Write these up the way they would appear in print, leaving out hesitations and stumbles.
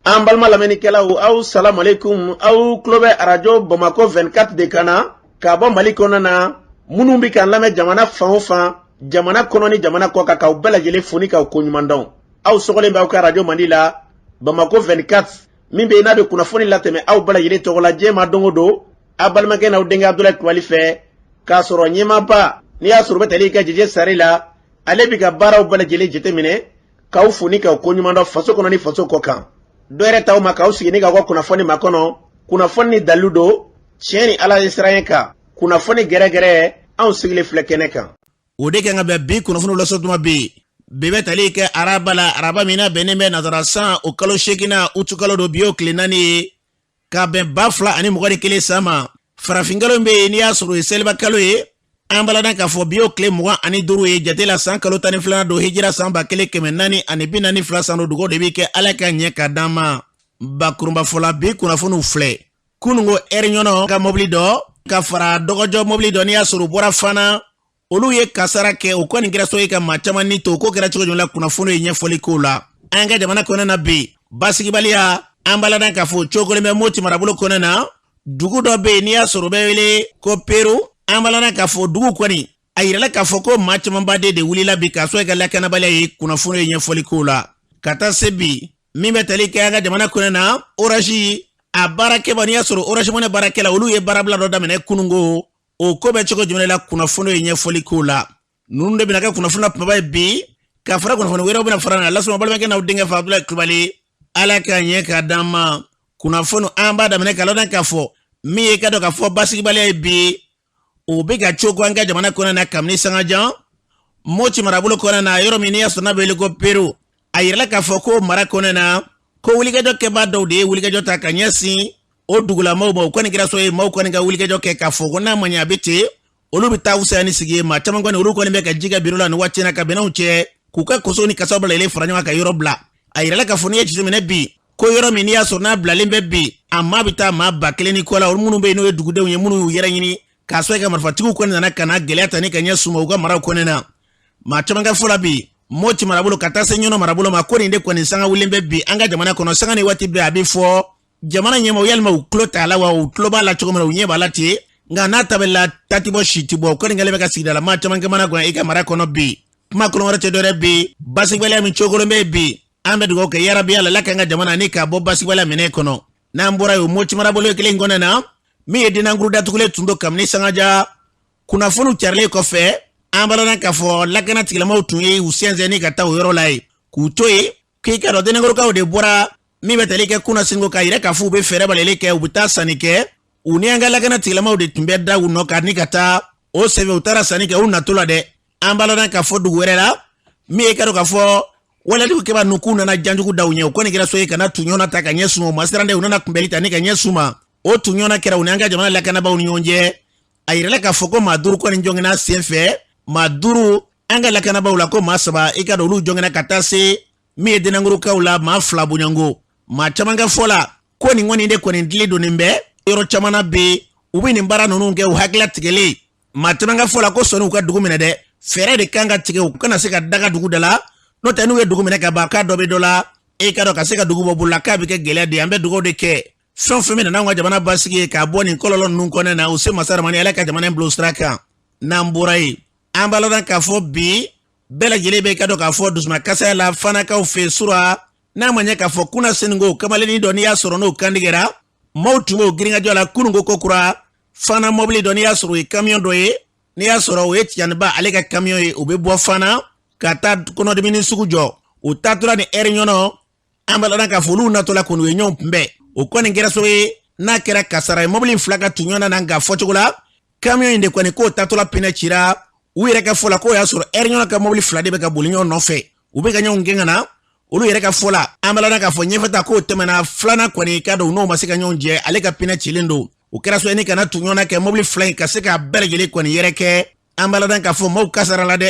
An balima lamɛnnikɛlaw, aw salamalekun. Aw tulo bɛ arajo Bamakɔ 24 de kan na ka bɔ Mali kɔnɔna na. Minnu bɛ k'an lamɛn jamana fan o fan, jamana kɔnɔ ni jamana kɔ kan, k'aw bɛɛ lajɛlen fo ni k'aw koɲuman dɔn. Aw sɔgɔlen bɛ aw ka arajo mandi la, Bamakɔ 24, min bɛ yen n'a bɛ kunnafoni latɛmɛ aw bɛɛ lajɛlen tɔgɔ la diɲɛ ma don o don, aw balimakɛ n'aw denkɛ Abudulayi Kulubali fɛ, k'a sɔrɔ ɲɛmaaba n'i y'a sɔrɔ u bɛ tali kɛ Jeje Sare la, ale bɛ ka baaraw bɛɛ lajɛlen jateminɛ, k'aw fo ni k'aw koɲuman dɔn faso kɔnɔ ni faso kɔ kan. Dɔ yɛrɛ t'aw ma k'aw sigi ni k'aw ka kunnafoni makɔnɔ, kunnafoni ni dalilu don, tiɲɛ ni Ala ye siran kan, kunnafoni gɛrɛgɛrɛ, anw sigilen filɛ kɛnɛ kan. O de kan ka bɛn bi kunnafoniw lasɔrɔ tuma bi. Bi bɛ tali kɛ araba la, araba min n'a bɛnnen bɛ nazara san o kalo seeginnan, utukalo don, bi y'o tile 4 ye, ka bɛn 2021 san ma. Farafinkalo bɛ yen n'i y'a sɔrɔ o ye seliba kalo ye, an b'a ladɔn k'a fɔ bi y'o tile 25 ye jate la, san kalo 12nan don, hijira san 1442 san don. Dugawu de bɛ kɛ Ala ka ɲɛ ka d'an ma. Bakurunbafɔ la, bi kunnafoniw filɛ. Kununko ɛri ɲɔnɔ ka mɔbili dɔ ka fara dɔgɔjɔ mɔbili dɔ, n'i y'a sɔrɔ u bɔra Fana, olu ye kasara kɛ. O kɔni kɛra sababu ye ka maa caman ni to. O ko kɛra cogo jumɛn la, kunnafoni ye ɲɛfɔli k'o la. An ka jamana kɔnɔna na bi, basigibaliya, an b'a ladɔn k'a fɔ cogolen bɛ Moti marabolo kɔnɔna na. Dugu dɔ bɛ yen n'i y'a sɔrɔ o bɛ wele ko Peru. An b'a ladɔn k'a fɔ dugu kɔni, a yirala k'a fɔ ko maa camanba de wulila bi k'a sɔrɔ i ka lakanabaliya ye. Kunnafoni ye ɲɛfɔli k'o la. Ka taa se bi min bɛ tali kɛ an ka jamana kɔnɔna na, Orange a baarakɛba, n'i y'a sɔrɔ Orange Money baarakɛla, olu ye baarabila dɔ daminɛ kununko. O ko bɛ cogo jumɛn la, kunnafoni ye ɲɛfɔli k'o la. Ninnu de bɛna kɛ kunnafoni na kumaba ye bi, ka fara kunnafoni wɛrɛw bɛna fara na lasuma balimakɛ n'aw denkɛ fɛ, Abudulayi Kulubali. Ala ka ɲɛ ka d'an ma. Kunnafoni, an b'a daminɛ k'a ladɔn k'a fɔ min ye ka dɔn k'a fɔ basigibaliya ye bi, o bɛ ka cogo an ka jamana kɔnɔ na kabini sangajan. Moti marabolo kɔnɔ na, yɔrɔ min n'i y'a sɔrɔ n'a bɛ wele ko Peru, a yirala k'a fɔ ko mara kɔnɔ na, ko wulikajɔ kɛbaa dɔw de ye wulikajɔ ta ka ɲɛsin o dugulamaw ma. O kɔni kɛra sababu ye maaw kɔni ka wulikajɔ kɛ k'a fɔ ko n'a ma ɲɛ a bɛ ten, olu bɛ taa fisaya ni sigi ye. Maa caman kɔni, olu kɔni bɛ ka ji kɛ biro la nin waati in na ka bɛnɛw cɛ k'u ka kosow ni kasaw bɛɛ lajɛlen fara ɲɔgɔn kan ka yɔrɔ bila. A yirala k'a fɔ n'i ye jateminɛ bi, ko yɔrɔ min n'i y'a sɔrɔ n'a bilalen bɛ bi, a maa bɛ taa maa 1000 ni kɔ la, olu minnu bɛ yen n'o ye dugudenw ye, minnu y'u yɛrɛ ɲini k'a sɔrɔ ka marifatigiw kɔni nana ka na gɛlɛya ta ni ka ɲɛsin u ma u ka maraw kɔnɔna na. Maa caman ka fɔ la bi, Moti marabolo ka taa se Ɲɔnɔ marabolo ma, ko nin de kɔni sanga wulilen bɛ bi an ka jamana kɔnɔ. Sanga ni waati bɛɛ a bɛ fɔ jamana ɲɛmaaw, yalima u tulo t'a la wa? U tulo b'a la cogo min na, u ɲɛ b'a la ten, nka n'a ta bɛ la, ta ti bɔ, si ti bɔ. O kɔni kɛlen bɛ ka sigidala maa caman kamana gan i ka mara kɔnɔ bi. Kuma kolon wɛrɛ tɛ dɔwɛrɛ bi, basigibaliya min cogolen bɛ bi, an bɛ dugawu kɛ yarabi Ala k'an ka jamana ni k'a bɔ basigibaliya minɛ kɔnɔ. N'an bɔra yen, Moti marabolo kelen kɔnɔ na, min ye Denankuru datugulen tun don kabini sangaja, kunnafoniw carilen kɔfɛ, an b'a ladɔn k'a fɔ lakana tigilamaw tun ye u sɛnsɛn ni ka taa o yɔrɔ la yen k'u to yen. K'i ka dɔn Denankurukaw de bɔra min bɛ tali kɛ kunasini k'a yira k'a fɔ u bɛ fɛɛrɛ balalen kɛ, u bɛ taa sanni kɛ. U ni an ka lakana tigilamaw de tun bɛ da u nɔ kan ni ka taa o senfɛ. U taara sanni kɛ, u natɔ la dɛ, an b'a ladɔn k'a fɔ dugu wɛrɛ la, min ye ka dɔn k'a fɔ walejugu kɛbaa ninnu k'u nana janjugu da u ɲɛ. O kɔni kɛra so ye ka na tuɲɔgɔn ta ka ɲɛsin u ma siran dɛ, u nana kunbɛli ta ni ka ɲɛsin u ma. O tuɲɔgɔn kɛra u ni an ka jamana lakanabaaw ni ɲɔgɔn cɛ. A yirala k'a fɔ ko maa 5 kɔni jɔngina sen fɛ, maa 5 an ka lakanabaaw la, ko maa 3 i ka dɔn olu jɔngina, ka taa se min ye Denankurukaw la maa 2 bonyanko. Maa caman ka fɔ la, ko nin kɔni de kɔni dili donnen bɛ yɔrɔ caman na bi, u bɛ nin baara ninnu kɛ u hakilila tigɛlen. Maa caman ka fɔ la ko sɔnni u ka dugu minɛ dɛ, fɛɛrɛ de kan ka tigɛ u kana se ka daga dugu da la, n'o tɛ n'u ye dugu minɛ ka ban, k'a dɔ bɛ dɔ la, e ka dɔn ka se ka dugu bɔ bolo la, k'a bɛ kɛ gɛlɛya de ye. An bɛ dugawu de kɛ fɛn o fɛn bɛ na n'anw ka jamana basigi ye k'a bɔ nin kɔlɔlɔ ninnu kɔnɔna na, u se masa ramani Ala ka jamana in bila o sira kan. N'an bɔra yen, an b'a ladɔn k'a fɔ bi bɛɛ lajɛlen bɛ ka dɔn k'a fɔ dusumakasaya la Fanakaw fɛ sura, n'a ma ɲɛ k'a fɔ kunasini ko kamalennin dɔ n'i y'a sɔrɔ n'o kantigɛra, maaw tun b'o girinkajɔ la kununko ko kura. Fana mɔbili dɔ n'i y'a sɔrɔ o ye kamiyɔn dɔ ye, n'i y'a sɔrɔ o ye Tijaniba ale ka kamiyɔn ye, o bɛ bɔ Fana ka taa kɔnɔdimini sugu jɔ. O taatɔla ni ɛri ɲɔnɔ, an b'a ladɔn k'a fɔ olu natɔla kɔni, u ye ɲɔgɔn kunbɛn. O kɔni kɛra sababu ye n'a kɛra kasara ye, mɔbili fila ka tun ɲɔgɔn na. Nka fɔcogo la, kamiyɔn in de kɔni k'o taatɔla pinɛ cira. U yɛrɛ ka fɔ la, k'o y'a sɔrɔ ɛri ɲɔnɔ ka mɔbili fila de bɛ ka boli ɲɔgɔn nɔfɛ, u bɛ ka ɲɔgɔn gɛn ka na. Olu yɛrɛ ka fɔ la, an b'a ladɔn k'a fɔ ɲɛfɛta k'o tɛmɛna, filanan kɔni k'a dɔn n'o ma se ka ɲɔgɔn jɛ, ale ka pinɛ cilen don. O kɛra sababu ye ni ka na tun ɲɔgɔn na kɛ mɔbili fila in ka se k'a bɛɛ lajɛlen kɔni yɛrɛ kɛ. An b'a ladɔn k'a fɔ maaw kasara la dɛ,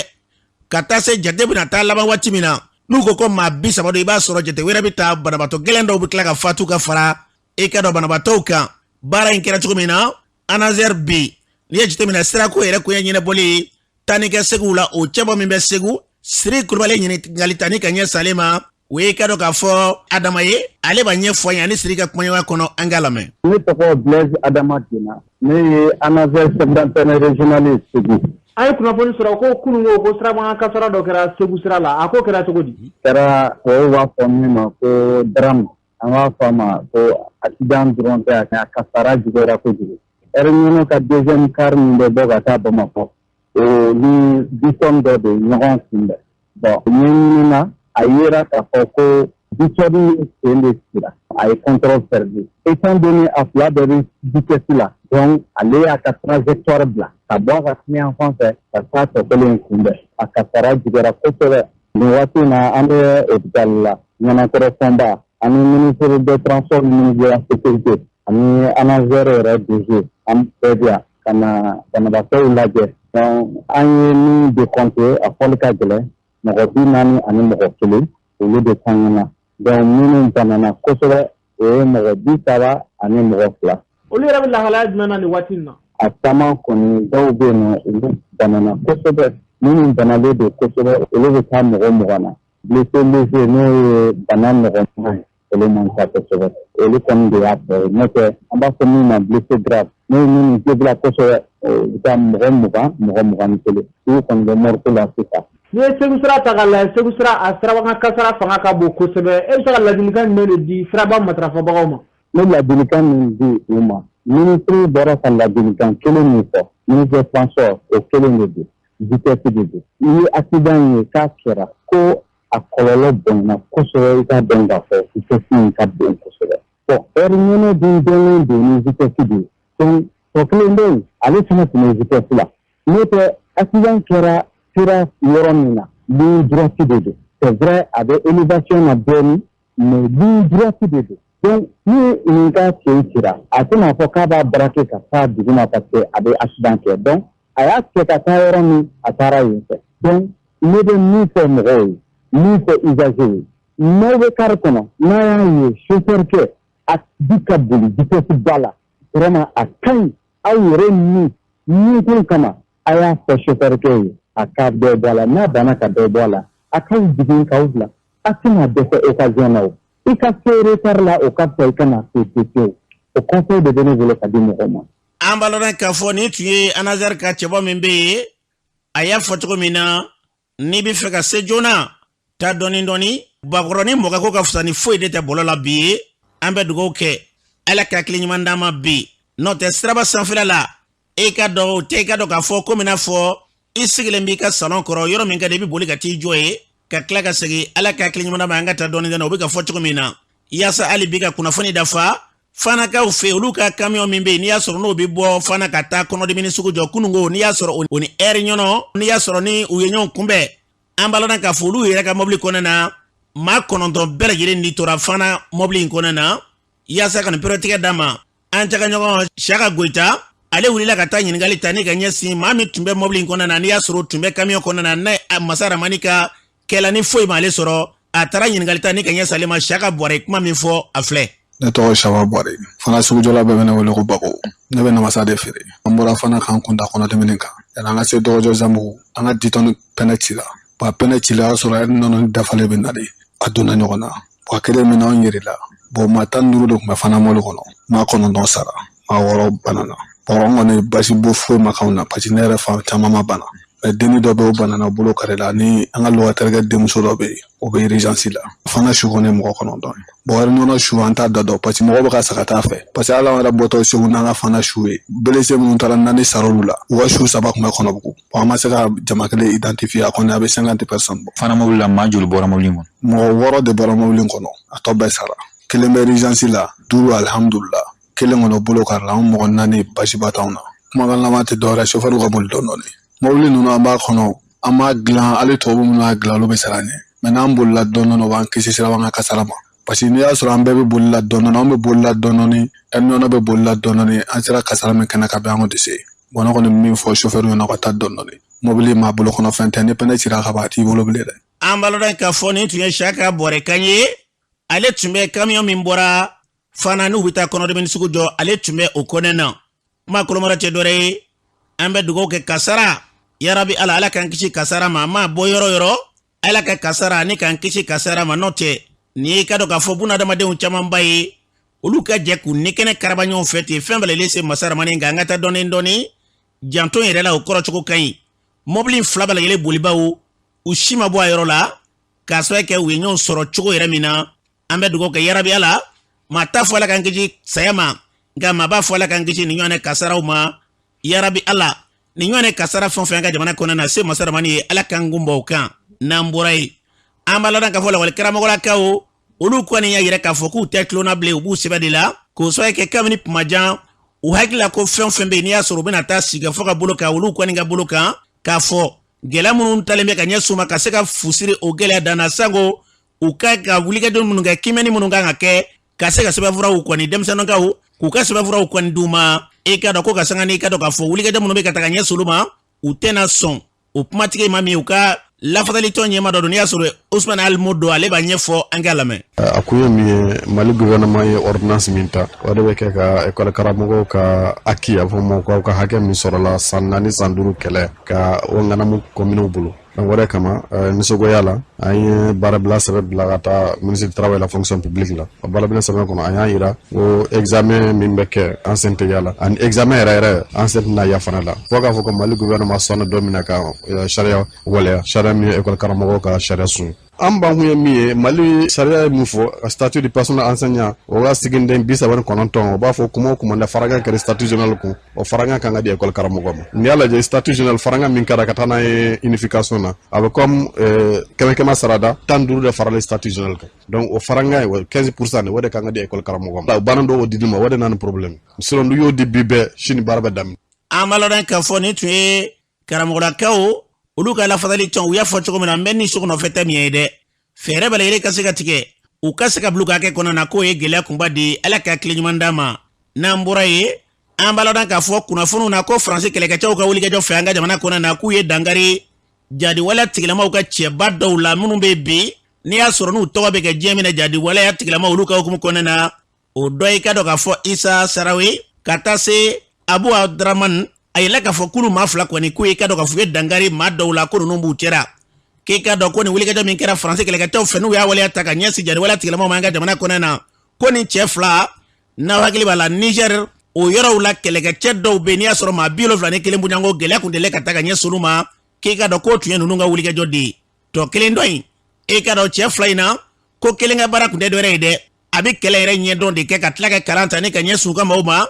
ka taa se jate bɛna taa laban waati min na, n'u ko ko maa 30 don, i b'a sɔrɔ jate wɛrɛ bɛ taa, banabaatɔ gɛlɛn dɔw bɛ tila ka fatu ka fara e ka dɔn banabaatɔw kan. Baara in kɛra cogo min na, ANASER bi, n'i ye jateminɛ sirako yɛrɛ koɲɛ ɲɛnabɔli taa ni ka seginw la, o cɛbɔ min bɛ Segu, Siri Kulubali, ɲininkali ta ni ka ɲɛsin ale ma. O ye ka dɔn k'a fɔ Adama ye, ale b'a ɲɛfɔ an ye ani Siri ka kumaɲɔgɔnya kɔnɔ, an k'a lamɛn. Ne tɔgɔ Blaise Adama Dena, ne ye ANASER chef d'antenne régional ye Segu. An ye kunnafoni sɔrɔ ko kunun ko sirabakan kasara dɔ kɛra Segu sira la, a ko kɛra cogo di? Kɛra tubabuw b'a fɔ min ma ko drame, an b'a fɔ a ma ko accident dɔrɔn tɛ, a kasara juguyara kojugu. Air Ɲɔnɔ ka deuxième car min bɛ bɔ ka taa Bamakɔ, o ni dix tonnes dɔ de ɲɔgɔn kunbɛn. Bon, ɲɛɲini na, a yera k'a fɔ ko dix tonnes sen de cira, a ye contrôle perdu. Étant donné a fila bɛɛ bɛ vitesse la, donc ale y'a ka trajectoire bila ka bɔ a ka client fan fɛ ka taa tɔ kelen kunbɛn. A kasara juguyara kosɛbɛ. Nin waati in na, an bɛ hôpital la Ɲanakɔrɔ Fɔnba, ani ministre des Transports, ministre de la Sécurité, ani ANASER yɛrɛ DG, an bɛɛ bɛ yan ka na banabaatɔw lajɛ. Donc an ye min décompté, a fɔli ka gɛlɛn, mɔgɔ 41, olu de taɲɛna. Donc minnu banana kosɛbɛ, o ye mɔgɔ 32. Olu yɛrɛ bɛ lahalaya jumɛn na nin waati in na? A caman kɔni, dɔw bɛ yen nɔ, olu banana kosɛbɛ. Minnu banalen don kosɛbɛ, olu bɛ taa mɔgɔ 20 na. Blessé léger, n'o ye bana nɔgɔman ye, olu man ca kosɛbɛ, olu kɔni de y'a tɔ ye. N'o tɛ, an b'a fɔ min ma blessé grave, n'o ye minnu jogila kosɛbɛ, o bɛ taa mɔgɔ 20, mɔgɔ 21, olu kɔni bɛ morgue la sisan. N'i ye Segu sira ta k'a lajɛ, Segu sira a sirabakan kasara fanga ka bon kosɛbɛ. E bɛ se ka ladilikan jumɛn de di siraba matarafabagaw ma? Ne ladilikan min di u ma, minisiri bɔra ka ladilikan kelen min fɔ, ministre des Transports, o kelen de don, vitesse de don. I ye accident ye k'a kɛra ko a kɔlɔlɔ bonyana kosɛbɛ, i k'a dɔn k'a fɔ vitesse in ka bon kosɛbɛ. Bon, Air Ɲɔnɔ dun dɔnnen don ni vitesse de ye. Donc tɔ kelen bɛ yen, ale fana tun bɛ vitesse la. N'o tɛ, accident kɛra sira yɔrɔ min na, ligne droite de don. C'est vrai, a bɛ élévation na dɔɔni, mais ligne droite de don. Donc ni nin ka sen cira, a tɛna fɔ k'a b'a braquer ka taa duguma parce que a bɛ accident kɛ. Donc a y'a kɛ ka taa yɔrɔ min, a taara yen fɛ. Donc ne bɛ min fɔ mɔgɔw ye, min fɔ usagers ye, n'aw bɛ car kɔnɔ, n'a y'a ye chauffeur kɛ a bi ka boli vitesse ba la, vraiment a ka ɲi aw yɛrɛ ni ni kama, a y'a fɔ chauffeur kɛ ye a ka dɔ bɔ a la. N'a banna ka dɔ bɔ a la, a k'aw jigin k'aw bila. A tɛna dɛsɛ occasion na. O i ka se retard la, o ka fisa i kana se pewu. O conseil de bɛ ne bolo ka di mɔgɔw ma. An b'a lɔn k'a fɔ nin tun ye ANASER ka cɛbɔ min bɛ yen. A y'a fɔ cogo min na, n'i bɛ fɛ ka se joona, taa dɔɔni dɔɔni. Bakɔrɔni mɔkɛ ko ka fisa ni foyi de tɛ bɔlɔ la bi ye. An bɛ dugawu kɛ, Ala ka hakili ɲuman d'an ma bi. N'o tɛ, siraba sanfɛla la, e ka dɔn o tɛ, i ka dɔn k'a fɔ komi n'a fɔ i sigilen b'i ka salon kɔrɔ, yɔrɔ min ka di i bɛ boli ka t'i jɔ ye ka tila ka segin. Ala ka hakili ɲuman d'an ma, an ka taa dɔɔni dɔɔni. O bɛ ka fɔ cogo min na, yaasa hali bi ka kunnafoni dafa Fanakaw fɛ, olu ka kamiyɔn min bɛ yen, n'i y'a sɔrɔ n'o bɛ bɔ Fana ka taa Kɔnɔdimini sugu jɔ kununko, n'i y'a sɔrɔ o ni Air Ɲɔnɔ, n'i y'a sɔrɔ ni u ye ɲɔgɔn kunbɛn, an b'a lɔn k'a fɔ olu yɛrɛ ka mɔbili kɔnɔna na, maa 9 bɛɛ lajɛlen ni tora Fana mɔbili in kɔnɔna na. Yaasa ka nin peretigɛ d'a ma, an cɛkaɲɔgɔn Siyaka Goyita, ale wulila ka taa ɲininkali ta ni ka ɲɛsin maa min tun bɛ mɔbili in kɔnɔna na, n'i y'a sɔrɔ o tun bɛ kamiyɔn kɔnɔna na, n'a masa Ramani ka kɛla ni foyi m'ale sɔrɔ. A taara ɲininkali ta ni ka ɲɛsin ale ma. Siyaka Buware, kuma min fɔ, a filɛ. Ne tɔgɔ Saba Buware, Fana sugujɔla, bɛɛ bɛ ne wele ko Bako. Ne bɛ namasa de feere. An bɔra Fana k'an kun da Kɔnɔdimini kan, yanni an ka se Dɔgɔjɔ Zanbugu, an ka dix tonnes pneu cira. Ba pneu cila, y'a sɔrɔ Air Ɲɔnɔ ni dafalen bɛ nalen, a donna ɲɔgɔn na. Wa kelen min anw yɛrɛ la, bon, maa 15 de tun bɛ Fana mɔbili kɔnɔ, maa 9 sara, maa 6 banana. Bon, an kɔni basi bɔ foyi ma k'anw na, parce que ne yɛrɛ fan caman ma bana, mais denni dɔ bɛ, o banana, bolo kari la, ni an ka locataire kɛ denmuso dɔ bɛ yen, o bɛ urgence la. Fana su kɔni mɔgɔ 9 ye. Bon, Air Ɲɔnɔ su, an t'a da dɔn, parce que mɔgɔ bɛ ka sa ka taa fɛ, parce que hali an yɛrɛ bɔtɔ Segu n'an ka Fana su ye, blessé minnu taara, naani sar'olu la, u ka su saba tun bɛ Kɔnɔbugu. Bon, an ma se ka jama kelen identifier, a kɔni a bɛ 50 personnes bɔ. Fana mobili la, maa joli bɔra mobili kɔnɔ? Mɔgɔ 6 de bɔra mobili kɔnɔ, a tɔ bɛɛ sara. Kelen bɛ urgence la, duuru alihamudulila, kelen kɔnɔ bolo kari la. An mɔgɔ naani basiba t'anw na. Kumakan laban tɛ dɔwɛrɛ, chauffeur ka boli dɔɔni dɔɔni. Mobili ninnu, an b'a kɔnɔ, an b'a dilan, hali tubabu minnu y'a dilan, olu bɛ sara an ɲɛ, mais n'an bolila dɔɔni dɔɔni, o b'an kisi siraban ka kasara ma, parce que n'i y'a sɔrɔ an bɛɛ bɛ boli la dɔɔni dɔɔni, an bɛ boli la dɔɔni dɔɔni, Air Ɲɔnɔ bɛ boli la dɔɔni dɔɔni, an sera kasara min kɛnɛ ka bɛn, an kun tɛ se. Bon, ne kɔni bɛ min fɔ chauffeur ɲɛna, ka taa dɔɔni dɔɔni. Mobili maa bolo kɔnɔ fɛn tɛ, ni pneu cira ka ban, a t'i bolo bilen dɛ. An b'a lɔn k'a fɔ nin tun ye Siyaka Bɔrɛ kan ye. Ale tun bɛ kamiyɔn min bɔra Fana n'u bɛ taa Kɔnɔdimini sugu jɔ, ale tun bɛ o kɔnɛ na. Kuma kolomara tɛ dɔwɛrɛ ye, an bɛ dugawu kɛ kasara, yarabi Ala, Ala k'an kisi kasara ma. A ma bɔ yɔrɔ yɔrɔ. Ala ka kasara ani k'an kisi kasara ma. N'o tɛ, nin ye i ka dɔn k'a fɔ bunadamadenw camanba ye, olu ka jɛ k'u ni kɛnɛ karaba ɲɔgɔn fɛ ten. Fɛn bɛɛ lajɛlen se masa ramani nka an ka taa dɔɔni dɔɔni, janto yɛrɛ la, o kɔrɔ cogo ka ɲi. Mɔbili fila bɛɛ lajɛlen bolibaw, u si ma bɔ a yɔrɔ la k'a sababu kɛ u ye ɲɔgɔn sɔrɔ cogo yɛrɛ min na. An bɛ dugawu kɛ yarabi Ala. Maa t'a fɔ Ala k'an kisi saya ma, nka maa b'a fɔ Ala k'an kisi nin ɲɔgɔnna kasaraw ma. Yarabi Ala, nin ɲɔgɔnna kasara fɛn o fɛn an ka jamana kɔnɔna na, se masa ramani ye, Ala k'an kun bɔ o kan. N'an bɔra yen, an b'a ladɔn k'a fɔ lakɔli karamɔgɔlakaw, olu kɔni y'a yira k'a fɔ k'u tɛ tulon na bilen, u b'u sɛbɛ de la, k'o sababu kɛ kabini kuma jan u hakili la ko fɛn o fɛn bɛ yen, n'i y'a sɔrɔ u bɛna taa sigikafɔ ka bolo kan, olu kɔni ka bolo kan, k'a fɔ gɛlɛya minnu talen bɛ ka ɲɛsin u ma ka se ka fusiri o gɛlɛya dan na, sango u ka ka wulikajɔ minnu kɛ, kiimɛni minnu kan ka kɛ ka se ka sɛbɛnfuraw kɔni denmisɛnninkaw k'u ka sɛbɛnfuraw kɔni d'u ma. I ka dɔn ko ka sanga n'i ka dɔn k'a fɔ wulikajɔ minnu bɛ ka taga ɲɛsin olu ma, u tɛna sɔn. O kumatigi ma min u ka lafasalitɔn ɲɛmaa dɔ don, n'i y'a sɔrɔ Usman Alimu don, ale b'a ɲɛfɔ, an k'a lamɛn. A kun ye min ye, Mali gouvernement ye ordonnance min ta, o de bɛ kɛ ka école karamɔgɔw ka acquis, a bɛ fɔ ma ko aw ka hakɛ min sɔrɔla san 4, san 5 kɛlɛ ka o ŋanamu kominiw bolo. Donc o de kama, nisɔngoya la, an ye baarabila sɛbɛn bila ka taa ministre du travail et la fonction publique la. O baarabila sɛbɛn kɔnɔ, an y'a yira ko examen min bɛ kɛ, an sen tɛ y'a la, ani examen yɛrɛ yɛrɛ, an sen tɛna ya fana la, fo k'a fɔ ko Mali gouvernement sɔnna don min na ka sariya waleya, sariya min ye école karamɔgɔw ka sariya sun. An ban kun ye min ye, Mali sariya ye min fɔ, statut du personnel enseignant, o ka siginiden 39, o b'a fɔ kuma o kuma na farankan kɛra statut général kun, o farankan kan ka di école karamɔgɔ ma. N'i y'a lajɛ, statut général farankan min kɛra ka taa n'a ye unification na, a bɛ comme kɛmɛ kɛmɛ sarada 15 de faralen statut général kan. Donc o farankan ye 15 % de, o de kan ka di école karamɔgɔ ma. O baara dɔw di ma, o de nana ni problème. Sinon n'u y'o di bi bɛɛ, sini baara bɛ daminɛ. An b'a lɔn k'a fɔ nin tun ye karamɔgɔlakaw olu ka lafasali tɔn. U y'a fɔ cogo min na, n bɛ ni so nɔfɛ tɛ min ye dɛ, fɛɛrɛ bɛɛ lajɛlen ka se ka tigɛ, u ka se ka bila u ka hakɛ kɔnɔ na, k'o ye gɛlɛya kunba de ye. Ala ka tile ɲuman d'a ma. N'an bɔra yen, an b'a ladɔn k'a fɔ kunnafoniw na ko Faransi kɛlɛkɛcɛw ka wulikajɔ fɛ an ka jamana kɔnɔ na, k'u ye dankari jadiwaleya tigilamaw ka cɛba dɔw la minnu bɛ bi, n'i y'a sɔrɔ n'u tɔgɔ bɛ kɛ diɲɛ minɛ jadiwaleya tigilamaw olu ka hukumu kɔnɔna na. O dɔ ye ka dɔn k'a fɔ Isa Sarawe ka taa se Abu Abdurahman. A yɛlɛ k'a fɔ k'olu maa fila kɔni, k'u ye ka dɔn k'a fɔ u ye dankari maa dɔw la, ko ninnu b'u cɛra. K'i ka dɔn ko nin wulikajɔ min kɛra Faransi kɛlɛkɛcɛw fɛ, n'u y'a waleya ta ka ɲɛsin jadiwaleya tigilamaw ma an ka jamana kɔnɔ na, ko nin cɛ fila, n'aw hakili b'a la, Niger o yɔrɔw la, kɛlɛkɛcɛ dɔw bɛ yen, n'i y'a sɔrɔ maa 71 bɔɲɔgɔnko, gɛlɛya kun deli ka ta ka ɲɛsin olu ma. K'i ka dɔn k'o tun ye ninnu ka wulikajɔ de ye. Tɔ kelen dɔ in, e ka dɔn cɛ fila in na, ko kelen ka baara kun tɛ dɔwɛrɛ ye dɛ, a bɛ kɛlɛ yɛrɛ ɲɛdɔn de kɛ ka tila ka kalan ta ni ka ɲɛsin u ka maaw ma.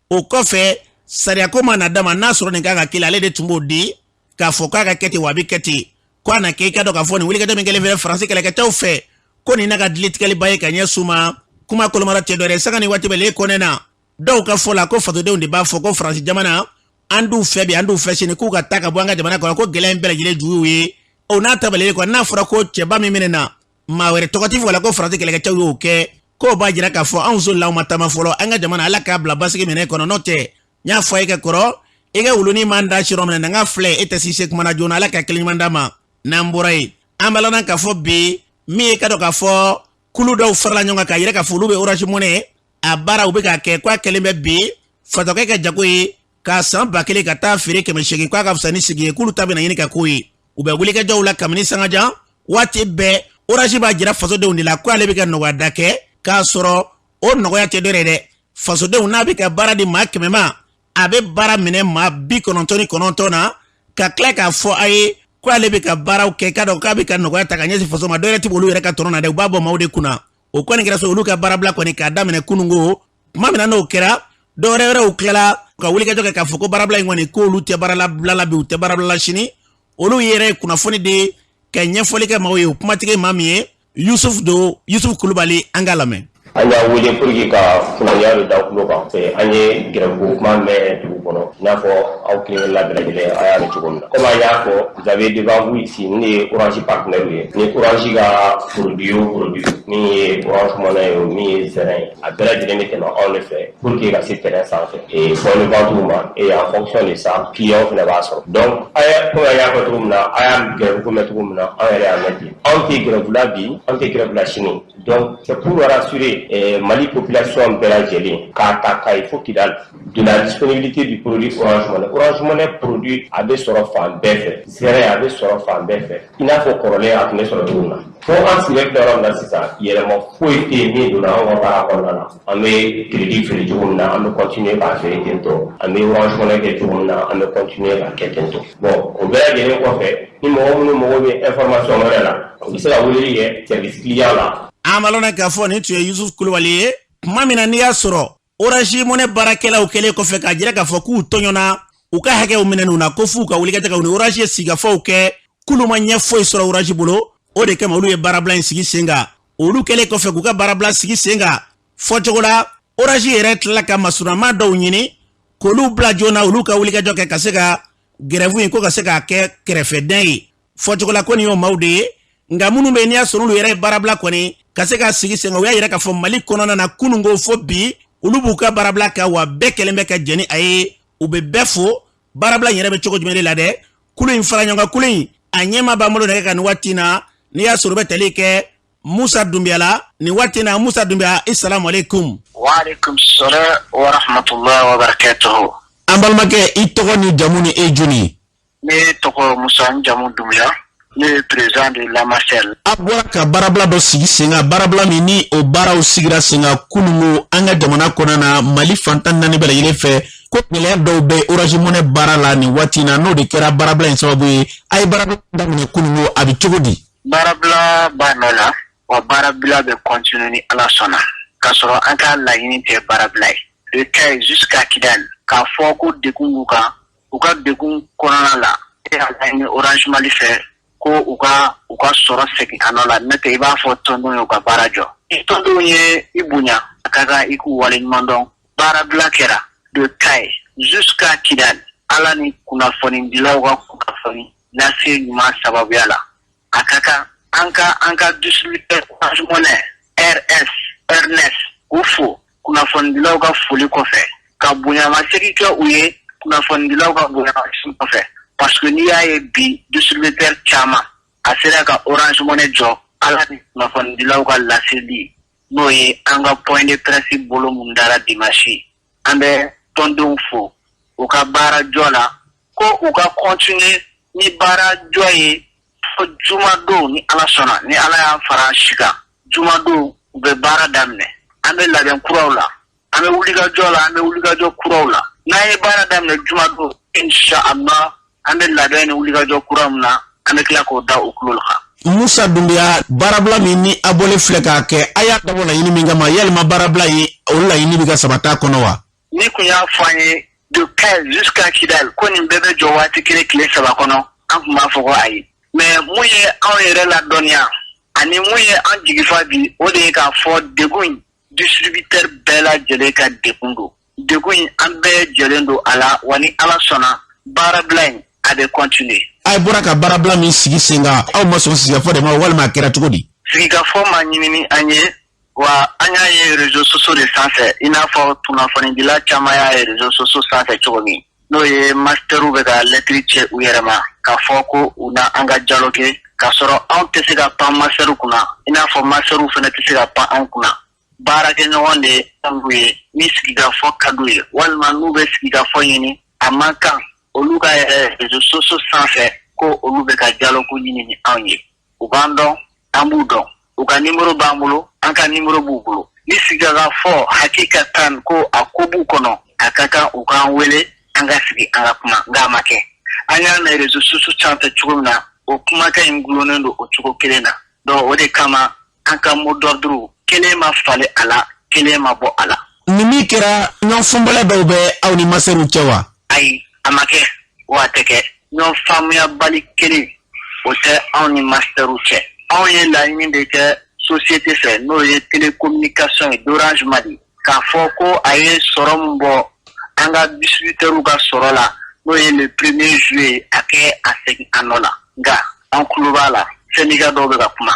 O kɔfɛ, sariyako ma na d'a ma, n'a sɔrɔ nin kan ka kɛ, ale de tun b'o di k'a fɔ k'a ka kɛ ten, wa a bɛ kɛ ten. Ko a na kɛ i ka dɔn k'a fɔ nin wulikajɔ min kɛlen filɛ Faransi kɛlɛkɛcɛw fɛ, ko nin n'a ka dilitigɛliba ye ka ɲɛsin u ma. Kuma kolomara tɛ dɔwɛrɛ, sanga ni waati bɛɛ le kɔnɛ na, dɔw ka fɔ la ko fasodenw de b'a fɔ ko Faransi jamana, an d'u fɛ bi, an d'u fɛ sini, k'u ka taa ka bɔ an ka jamana kɔnɔ, ko gɛlɛya in bɛɛ lajɛlen juguw ye. O n'a ta bɛɛ kɔ, n'a fɔra ko cɛba min minɛna, maa wɛrɛ tɔgɔ ti fɔ la ko Faransi kɛlɛkɛcɛw y'o kɛ, k'o b'a jira k'a fɔ anw solila, anw ma taama fɔlɔ. An ka jamana, Ala k'a bila basigi minɛ kɔnɔ. N'o tɛ, n y'a fɔ a ye ka kɔrɔ, i ka wulunin man da sirɔ minɛ na, n ka filɛ e tɛ si se kuma na joona. Ala ka kelen ɲuman d'a ma. N'an bɔra yen, an b'a lɔn k'a fɔ bi min ye ka dɔn k'a fɔ kulu dɔw farala ɲɔgɔn kan k'a yira k'a fɔ olu bɛ Orange Money a baara u bɛ k'a kɛ, k'a kɛlen bɛ bi fatɔkɛ ka jago ye k'a san 1000 ka taa feere 800, k'a ka fisa ni sigi ye, k'olu ta bɛna ɲini ka k'o ye. U bɛ wulikajɔw la kabini sangajan waati bɛɛ. Orange b'a jira fasodenw de la ko ale bɛ ka nɔgɔya da kɛ, k'a sɔrɔ o nɔgɔya tɛ dɔ dɛ. Fasodenw, n'a bɛ ka baara di maa 100 ma, a bɛ baara minɛ maa 99 na, ka tila k'a fɔ a ye ko ale bɛ ka baaraw kɛ, k'a dɔn k'a bɛ ka nɔgɔya ta ka ɲɛsin faso ma. Dɔwɛrɛ tɛ olu yɛrɛ ka tɔnɔ na dɛ, u b'a bɔ maaw de kunna. O kɔni kɛra so, olu ka baarabila kɔni k'a daminɛ kununko. Tuma min na n'o kɛra, dɔwɛrɛ wɛrɛw tilala ka wulikajɔ kɛ k'a fɔ ko baarabila in kɔni, k'olu tɛ baaralabila la bi, u tɛ baarabila la sini. Olu yɛrɛ ye kunnafoni di ka ɲɛfɔli kɛ maaw ye. O kumatigi maa min ye Yusuf don, Yusuf Kulubali, an k'a lamɛn. An y'a wele pour que ka kunnafoniya dɔ da tulo kan. An ye grève kuma mɛn dugu kɔnɔ, i n'a fɔ aw kelen kelenna bɛɛ lajɛlen a y'a mɛn cogo min na. Comme an y'a fɔ, vous avez devant vous ici, nin de ye Orange partenaire ye. Ni Orange ka produit o produit, min ye Orange Money ye o, min ye Zain ye, a bɛɛ lajɛlen bɛ tɛmɛ anw de fɛ pour que ka se terrain sanfɛ et point de vente ma, et en fonction de ça, client fana b'a sɔrɔ. Donc a ye, comme an y'a fɔ cogo min na, a y'a grève ko mɛn cogo min na, an yɛrɛ y'a mɛn ten. Anw tɛ grève la bi, an tɛ grève la sini. Donc c'est pour rassurer Mali population bɛɛ lajɛlen, k'a ta Kayi fo Kidal, de la disponibilité du produit Orange Money. Orange Money produit a bɛ sɔrɔ fan bɛɛ fɛ, zɛrɛ a bɛ sɔrɔ fan bɛɛ fɛ, i n'a fɔ kɔrɔlen a tun bɛ sɔrɔ cogo min na. Fo an sigilen filɛ yɔrɔ min na sisan, yɛlɛma foyi tɛ yen min donna anw ka baara kɔnɔna na. An bɛ crédit feere cogo min na, an bɛ continuer k'a feere ten tɔ. An bɛ Orange Money kɛ cogo min na, an bɛ continuer k'a kɛ ten tɔ. Bon, o bɛɛ lajɛlen kɔfɛ, ni mɔgɔ minnu mago bɛ information wɛrɛ la, u bɛ se ka weleli kɛ service client la. An b'a lɔn k'a fɔ nin tun ye Yusuf Kulubali ye tuma min na n'i y'a sɔrɔ Orange Money baarakɛlaw kɛlen kɔfɛ k'a jira k'a fɔ k'u tɔɲɔna, u ka hakɛw minɛn'u na, ko f'u ka wuli ka taga u ni Orange ye sigikafɔw kɛ, k'olu ma ɲɛ foyi sɔrɔ Orange bolo. O de kama olu ye baarabila in sigi sen kan. Olu kɛlen kɔfɛ k'u ka baarabila sigi sen kan, fɔcogo la Orange yɛrɛ tilala ka masurunama dɔw ɲini k'olu bila joona, olu ka wulikajɔ kɛ ka se ka grève in ko ka se k'a kɛ kɛrɛfɛdɛn ye. Fɔcogo la ko nin y'o maaw de ye. Nka minnu bɛ yen n'i y'a sɔrɔ olu yɛrɛ ye baarabila kɔni ka se ka sigi sen kan, u y'a yira k'a fɔ Mali kɔnɔna na kununko fo bi, olu b'u ka baarabila kan, wa bɛɛ kɛlen bɛ ka jɛn ni a ye. U bɛ bɛɛ fo. Baarabila in yɛrɛ bɛ cogo jumɛn de la dɛ? Kulu in fara ɲɔgɔn kan, kulu in a ɲɛmaa b'an bolo nɛgɛ kan nin waati in na, n'i y'a sɔrɔ u bɛ tali kɛ Musa Dunbiya la nin waati in na. Musa Dunbiya, i salamu aleykum. Waaleykum salam wa rahmatulah wa barakatuhu. An balimakɛ, i tɔgɔ ni jamu ni e jɔni ye? Ne tɔgɔ Musa, n jamu Dunbiya, ne ye président de l'AMASEL. A bɔra ka baarabila dɔ sigi sen kan, baarabila min ni o baaraw sigira sen kan kununko an ka jamana kɔnɔna na, Mali fan 14 bɛɛ lajɛlen fɛ, ko gɛlɛya dɔw bɛ Orange Money baara la nin waati in na, n'o de kɛra baarabila in sababu ye. A ye baarabila daminɛ kununko, a bɛ cogo di? Baarabila b'a nɔ la, wa baarabila bɛ continuer ni Ala sɔnna, k'a sɔrɔ an ka laɲini tɛ baarabila ye. De Kayes jusqu'à Kidal, k'a fɔ ko degun b'u kan, u ka degun kɔnɔna la, e y'a laɲini Orange Mali fɛ ko u ka sɔrɔ segin a nɔ la. N'o tɛ, i b'a fɔ tɔndenw ye u ka baara jɔ. Ni tɔndenw ye i bonya, a ka kan i k'u waleɲuman dɔn. Baarabila kɛra de Kayes jusqu'à Kidal, Ala ni kunnafonidilaw ka kunnafoni lase ɲuman sababuya la. A ka kan an ka distributeur Orange Money RS Ernest k'u fo kunnafonidilaw ka foli kɔfɛ, ka bonyamasegin kɛ u ye kunnafonidilaw ka bonyamasegin kɔfɛ, parce que n'i y'a ye bi distributeur caman a sera ka Orange Money jɔ, Ala ni kunnafonidilaw ka laseli, n'o ye an ka point de presse bolo mun dara dimanche. An bɛ tɔndenw fo u ka baara jɔ la, ko u ka continuer ni baara jɔ ye fo jumadon, ni Ala sɔnna, ni Ala y'an fara an si kan. Jumadon u bɛ baara daminɛ. An bɛ labɛn kuraw la, an bɛ wulikajɔ la, an bɛ wulikajɔ kuraw la. N'an ye baara daminɛ jumadon, inshallah, an bɛ labɛn ni wulikajɔ kura min na, an bɛ tila k'o da u tulo kan. Musa Dunbiya, baarabila min ni a bɔlen filɛ k'a kɛ, a y'a dabɔ laɲini min kama, yalima baarabila in, o laɲini bɛ ka sabati a kɔnɔ wa? Ni kun y'a fɔ an ye de Kayes jusqu'à Kidal ko nin bɛɛ bɛ jɔ waati kelen tile 3 kɔnɔ, an tun b'a fɔ ko ayi. Mais mun ye anw yɛrɛ ladɔnniya ani mun ye an jigifa bi, o de ye k'a fɔ degun in, distributeur bɛɛ lajɛlen ka degun don. Degun in, an bɛɛ jɛlen don a la, wa ni Ala sɔnna, baarabila in a bɛ continuer. A bɔra ka baarabila min sigi sen kan, aw ma sɔn sigikafɔ de ma, walima a kɛra cogo di? Sigikafɔ ma ɲini ni an ye, wa an y'a ye réseaux sociaux de sanfɛ, i n'a fɔ kunnafonidila caman y'a ye réseaux sociaux sanfɛ cogo min, n'o ye masteriw bɛ ka lɛtiri cɛ u yɛrɛ ma k'a fɔ ko u na an ka dialogue, k'a sɔrɔ anw tɛ se ka pan masteriw kunna, i n'a fɔ masteriw fana tɛ se ka pan anw kunna. Baarakɛɲɔgɔn de ye anw ye. Ni sigikafɔ ka d'u ye, walima n'u bɛ sigikafɔ ɲini, a man kan olu ka yɛrɛ réseaux sociaux sanfɛ ko olu bɛ ka dialogue ɲini ni anw ye. U b'an dɔn, an b'u dɔn, u ka nimoro b'an bolo, an ka nimoro b'u bolo. Ni sigikafɔ hakika tan ko a ko b'u kɔnɔ, a ka kan u k'an wele, an ka sigi, an ka kuma. Nka a ma kɛ. An y'a mɛn réseaux sociaux sanfɛ cogo min na, o kumakan in gulonnen don o cogo kelen na. Donc o de kama an ka mot d'ordre kelen ma falen a la, kelen ma bɔ a la. Ni min kɛra, ɲɔgɔn faamuya dɔw bɛ aw ni masteriw cɛ wa? Ayi, a ma kɛ, wa a tɛ kɛ. Ɲɔgɔn faamuyabali kelen o tɛ anw ni masteriw cɛ. Anw ye laɲini de kɛ société fɛ, n'o ye télécommunication ye d'Orange Mali, k'a fɔ ko a ye sɔrɔ min bɔ an ka distributeurs ka sɔrɔ la, n'o ye le premier juillet, a kɛ a segin a nɔ la. Nka an tulo b'a la, syndicat dɔw bɛ ka kuma,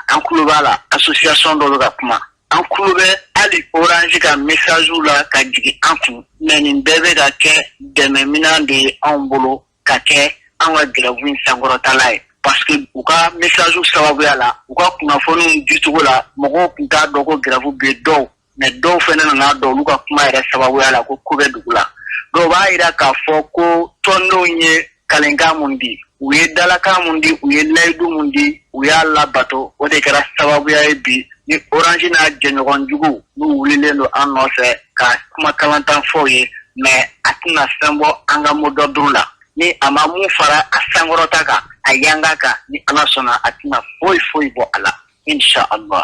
an tulo b'a la, association dɔw bɛ ka kuma, an tulo bɛ hali Orange ka message la ka jigin an kun. Mais nin bɛɛ bɛ ka kɛ dɛmɛminan de ye anw bolo ka kɛ an ka grève in sankɔrɔtala ye, parce que u ka message sababuya la, u ka kunnafoniw dicogo la, mɔgɔw tun t'a dɔn ko grève bɛ dɔw. Mais dɔw fana nana dɔn olu ka kuma yɛrɛ sababuya la ko ko bɛ dugu la. Donc Donc o b'a yira k'a fɔ ko tɔndenw ye kalenkan mun di, u ye dalakan mun di, u ye layidu mun di, u y'a labato. O de kɛra sababuya ye bi ni Orange n'a jɛɲɔgɔn jugu n'u wulilen don an nɔfɛ ka kuma kalantan fɔ ye, mais a tɛna fɛn bɔ an ka mot d'ordre la. Ni a ma mun fara a sankɔrɔta kan, a yanga kan, ni Ala sɔnna, a tɛna foyi foyi bɔ a la, insha Allah.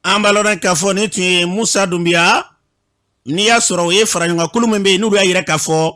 An b'a lɔn k'a fɔ nin tun ye Musa Dunbiya. N'i y'a sɔrɔ o ye faraɲɔgɔnkulu min bɛ yen, n'olu y'a yira k'a fɔ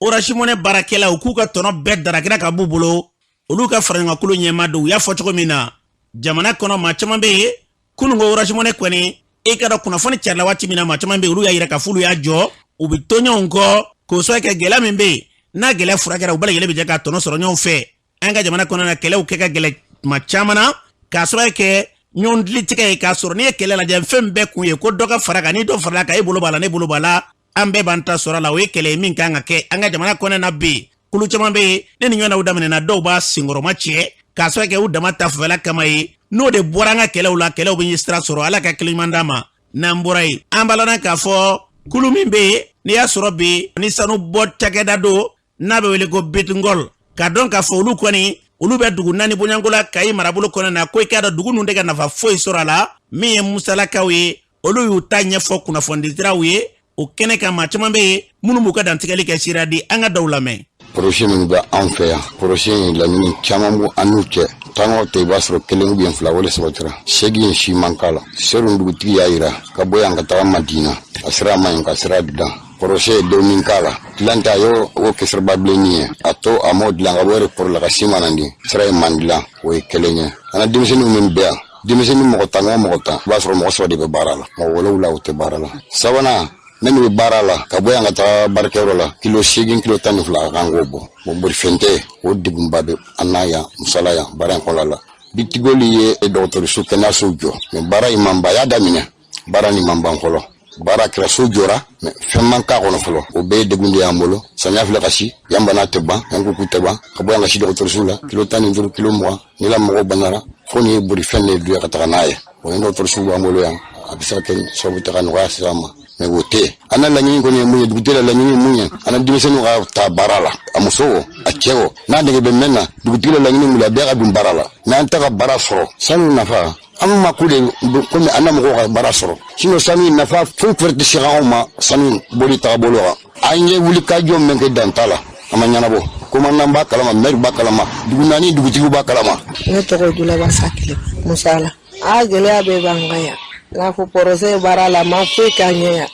Orange Money baarakɛlaw k'u ka tɔnɔ bɛɛ darakira ka b'u bolo, olu ka faraɲɔgɔnkulu ɲɛmaa don. U y'a fɔ cogo min na, jamana kɔnɔ maa caman bɛ yen, kunun ko Orange Money kɔni, e ka dɔn kunnafoni carila waati min na, maa caman bɛ yen, olu y'a yira k'a fɔ olu y'a jɔ, u bɛ to ɲɔgɔn kɔ k'o sababu kɛ gɛlɛya min bɛ yen, n'a gɛlɛya furakɛra, u bɛɛ lajɛlen bɛ jɛ ka tɔnɔ sɔrɔ ɲɔgɔn fɛ. An ka jamana kɔnɔna na, kɛlɛw kɛ ka gɛlɛn tuma caman na k'a sababu kɛ ɲɔgɔn dilitigɛ ye, k'a sɔrɔ n'i ye kɛlɛ lajɛ, fɛn bɛɛ kun ye ko dɔ ka fara kan. Ni dɔ farala kan, e bolo b'a la, ne bolo b'a la, an bɛɛ b'an ta sɔrɔ a la. O ye kɛlɛ ye min kan ka kɛ an ka jamana kɔnɔna na bi. Kulu caman bɛ yen, ne ni ɲɔgɔnnaw daminɛna, dɔw b'a senkɔrɔma cɛ k'a sababu kɛ u dama ta fanfɛla kama ye. N'o de bɔra an ka kɛlɛw la, kɛlɛw bɛ sira sɔrɔ. Ala ka kelen ɲuman d'an ma. N'an bɔra yen, an b'a lɔn k'a fɔ kulu min bɛ yen, n'i y'a sɔrɔ bi ni sanu bɔ cakɛda don n'a bɛ wele ko B2Gold, k'a dɔn k'a fɔ olu kɔni, olu bɛ dugu naani bɔɲɔgɔnko la Kayi marabolo kɔnɔ na, ko i k'a dɔn dugu ninnu tɛ ka nafa foyi sɔrɔ a la. Min ye Musalakaw ye, olu y'u ta ɲɛfɔ kunnafonidisiraw ye o kɛnɛ kan. Maa caman bɛ yen minnu b'u ka dantigɛli kɛ sira di, an ka dɔw lamɛn. Projet minnu bɛ anw fɛ yan, projet in laɲini caman b'u an n'u cɛ. Tan o tɛ, i b'a sɔrɔ kelen ou bien fila o de sabatira. Segin si man k'a la. Serun dugutigi y'a yira ka bɔ yan ka taga Madina, a sira man ɲi, ka sira dilan. Projet ye dɔɔnin k'a la, dilan tɛ, a y'o o kɛ siraba bilenni ye, a to a m'o dilan ka bɔ aéroport la ka Simanandi, sira ye man dilan. O ye kelen ye. An ka denmisɛnninw min bɛ yan, denmisɛnnin mɔgɔ 10 o mɔgɔ 10, i b'a sɔrɔ mɔgɔ saba de bɛ baara la, mɔgɔ wolonwula o tɛ baara la. Sabanan, minnu bɛ baara la, ka bɔ yan ka taga baarakɛyɔrɔ la, kilo 8, kilo 12, a kan k'o bɔ. Bon, bolifɛn tɛ, o degunba bɛ an na yan Musala yan baara in kɔnɔna la. B2Gold ye dɔgɔtɔrɔso, kɛnɛyaso jɔ, mais baara in man ban. A y'a daminɛ, baara nin man ban fɔlɔ. Baara kɛra, so jɔra, mais fɛn man k'a kɔnɔ fɔlɔ. O bɛɛ ye degun de y'an bolo. Samiya filɛ ka si yan, bana tɛ ban yan, kuku tɛ ban. Ka bɔ yan ka si dɔgɔtɔrɔso la, kilo 15, kilo 20, ni la mɔgɔ banara, fo ni ye bolifɛn de don ka taga n'a ye. O ye dɔgɔtɔrɔso b'an bolo yan, a bɛ se ka kɛ sababu tɛ ka nɔgɔya sisan ma, mais o tɛ yen. An na laɲini kɔni ye mun ye? Dugutigi la laɲini ye mun ye? An na denmisɛnninw ka taa baara la, a muso o, a cɛ o, n'a nege bɛ mɛn na. Dugutigi la laɲini mun la, bɛɛ ka don baara la. Mais an tɛ ka baara sɔrɔ. Sanu nafa, an ma ko de komi an na mɔgɔw ka baara sɔrɔ, sinon sanu nafa foyi tɛ se anw ma. Sanu boli tagabolo kan, an ye wulikajɔ min kɛ, dan t'a la, a ma ɲɛnabɔ. Commandant b'a kalama, maire b'a kalama, dugu naani dugutigiw b'a kalama. Ne tɔgɔ Julaba Sakile Musala. A gɛlɛya bɛɛ b'an kan yan, n'a fɔ projet baara la, a ma foyi k'an ɲɛ yan.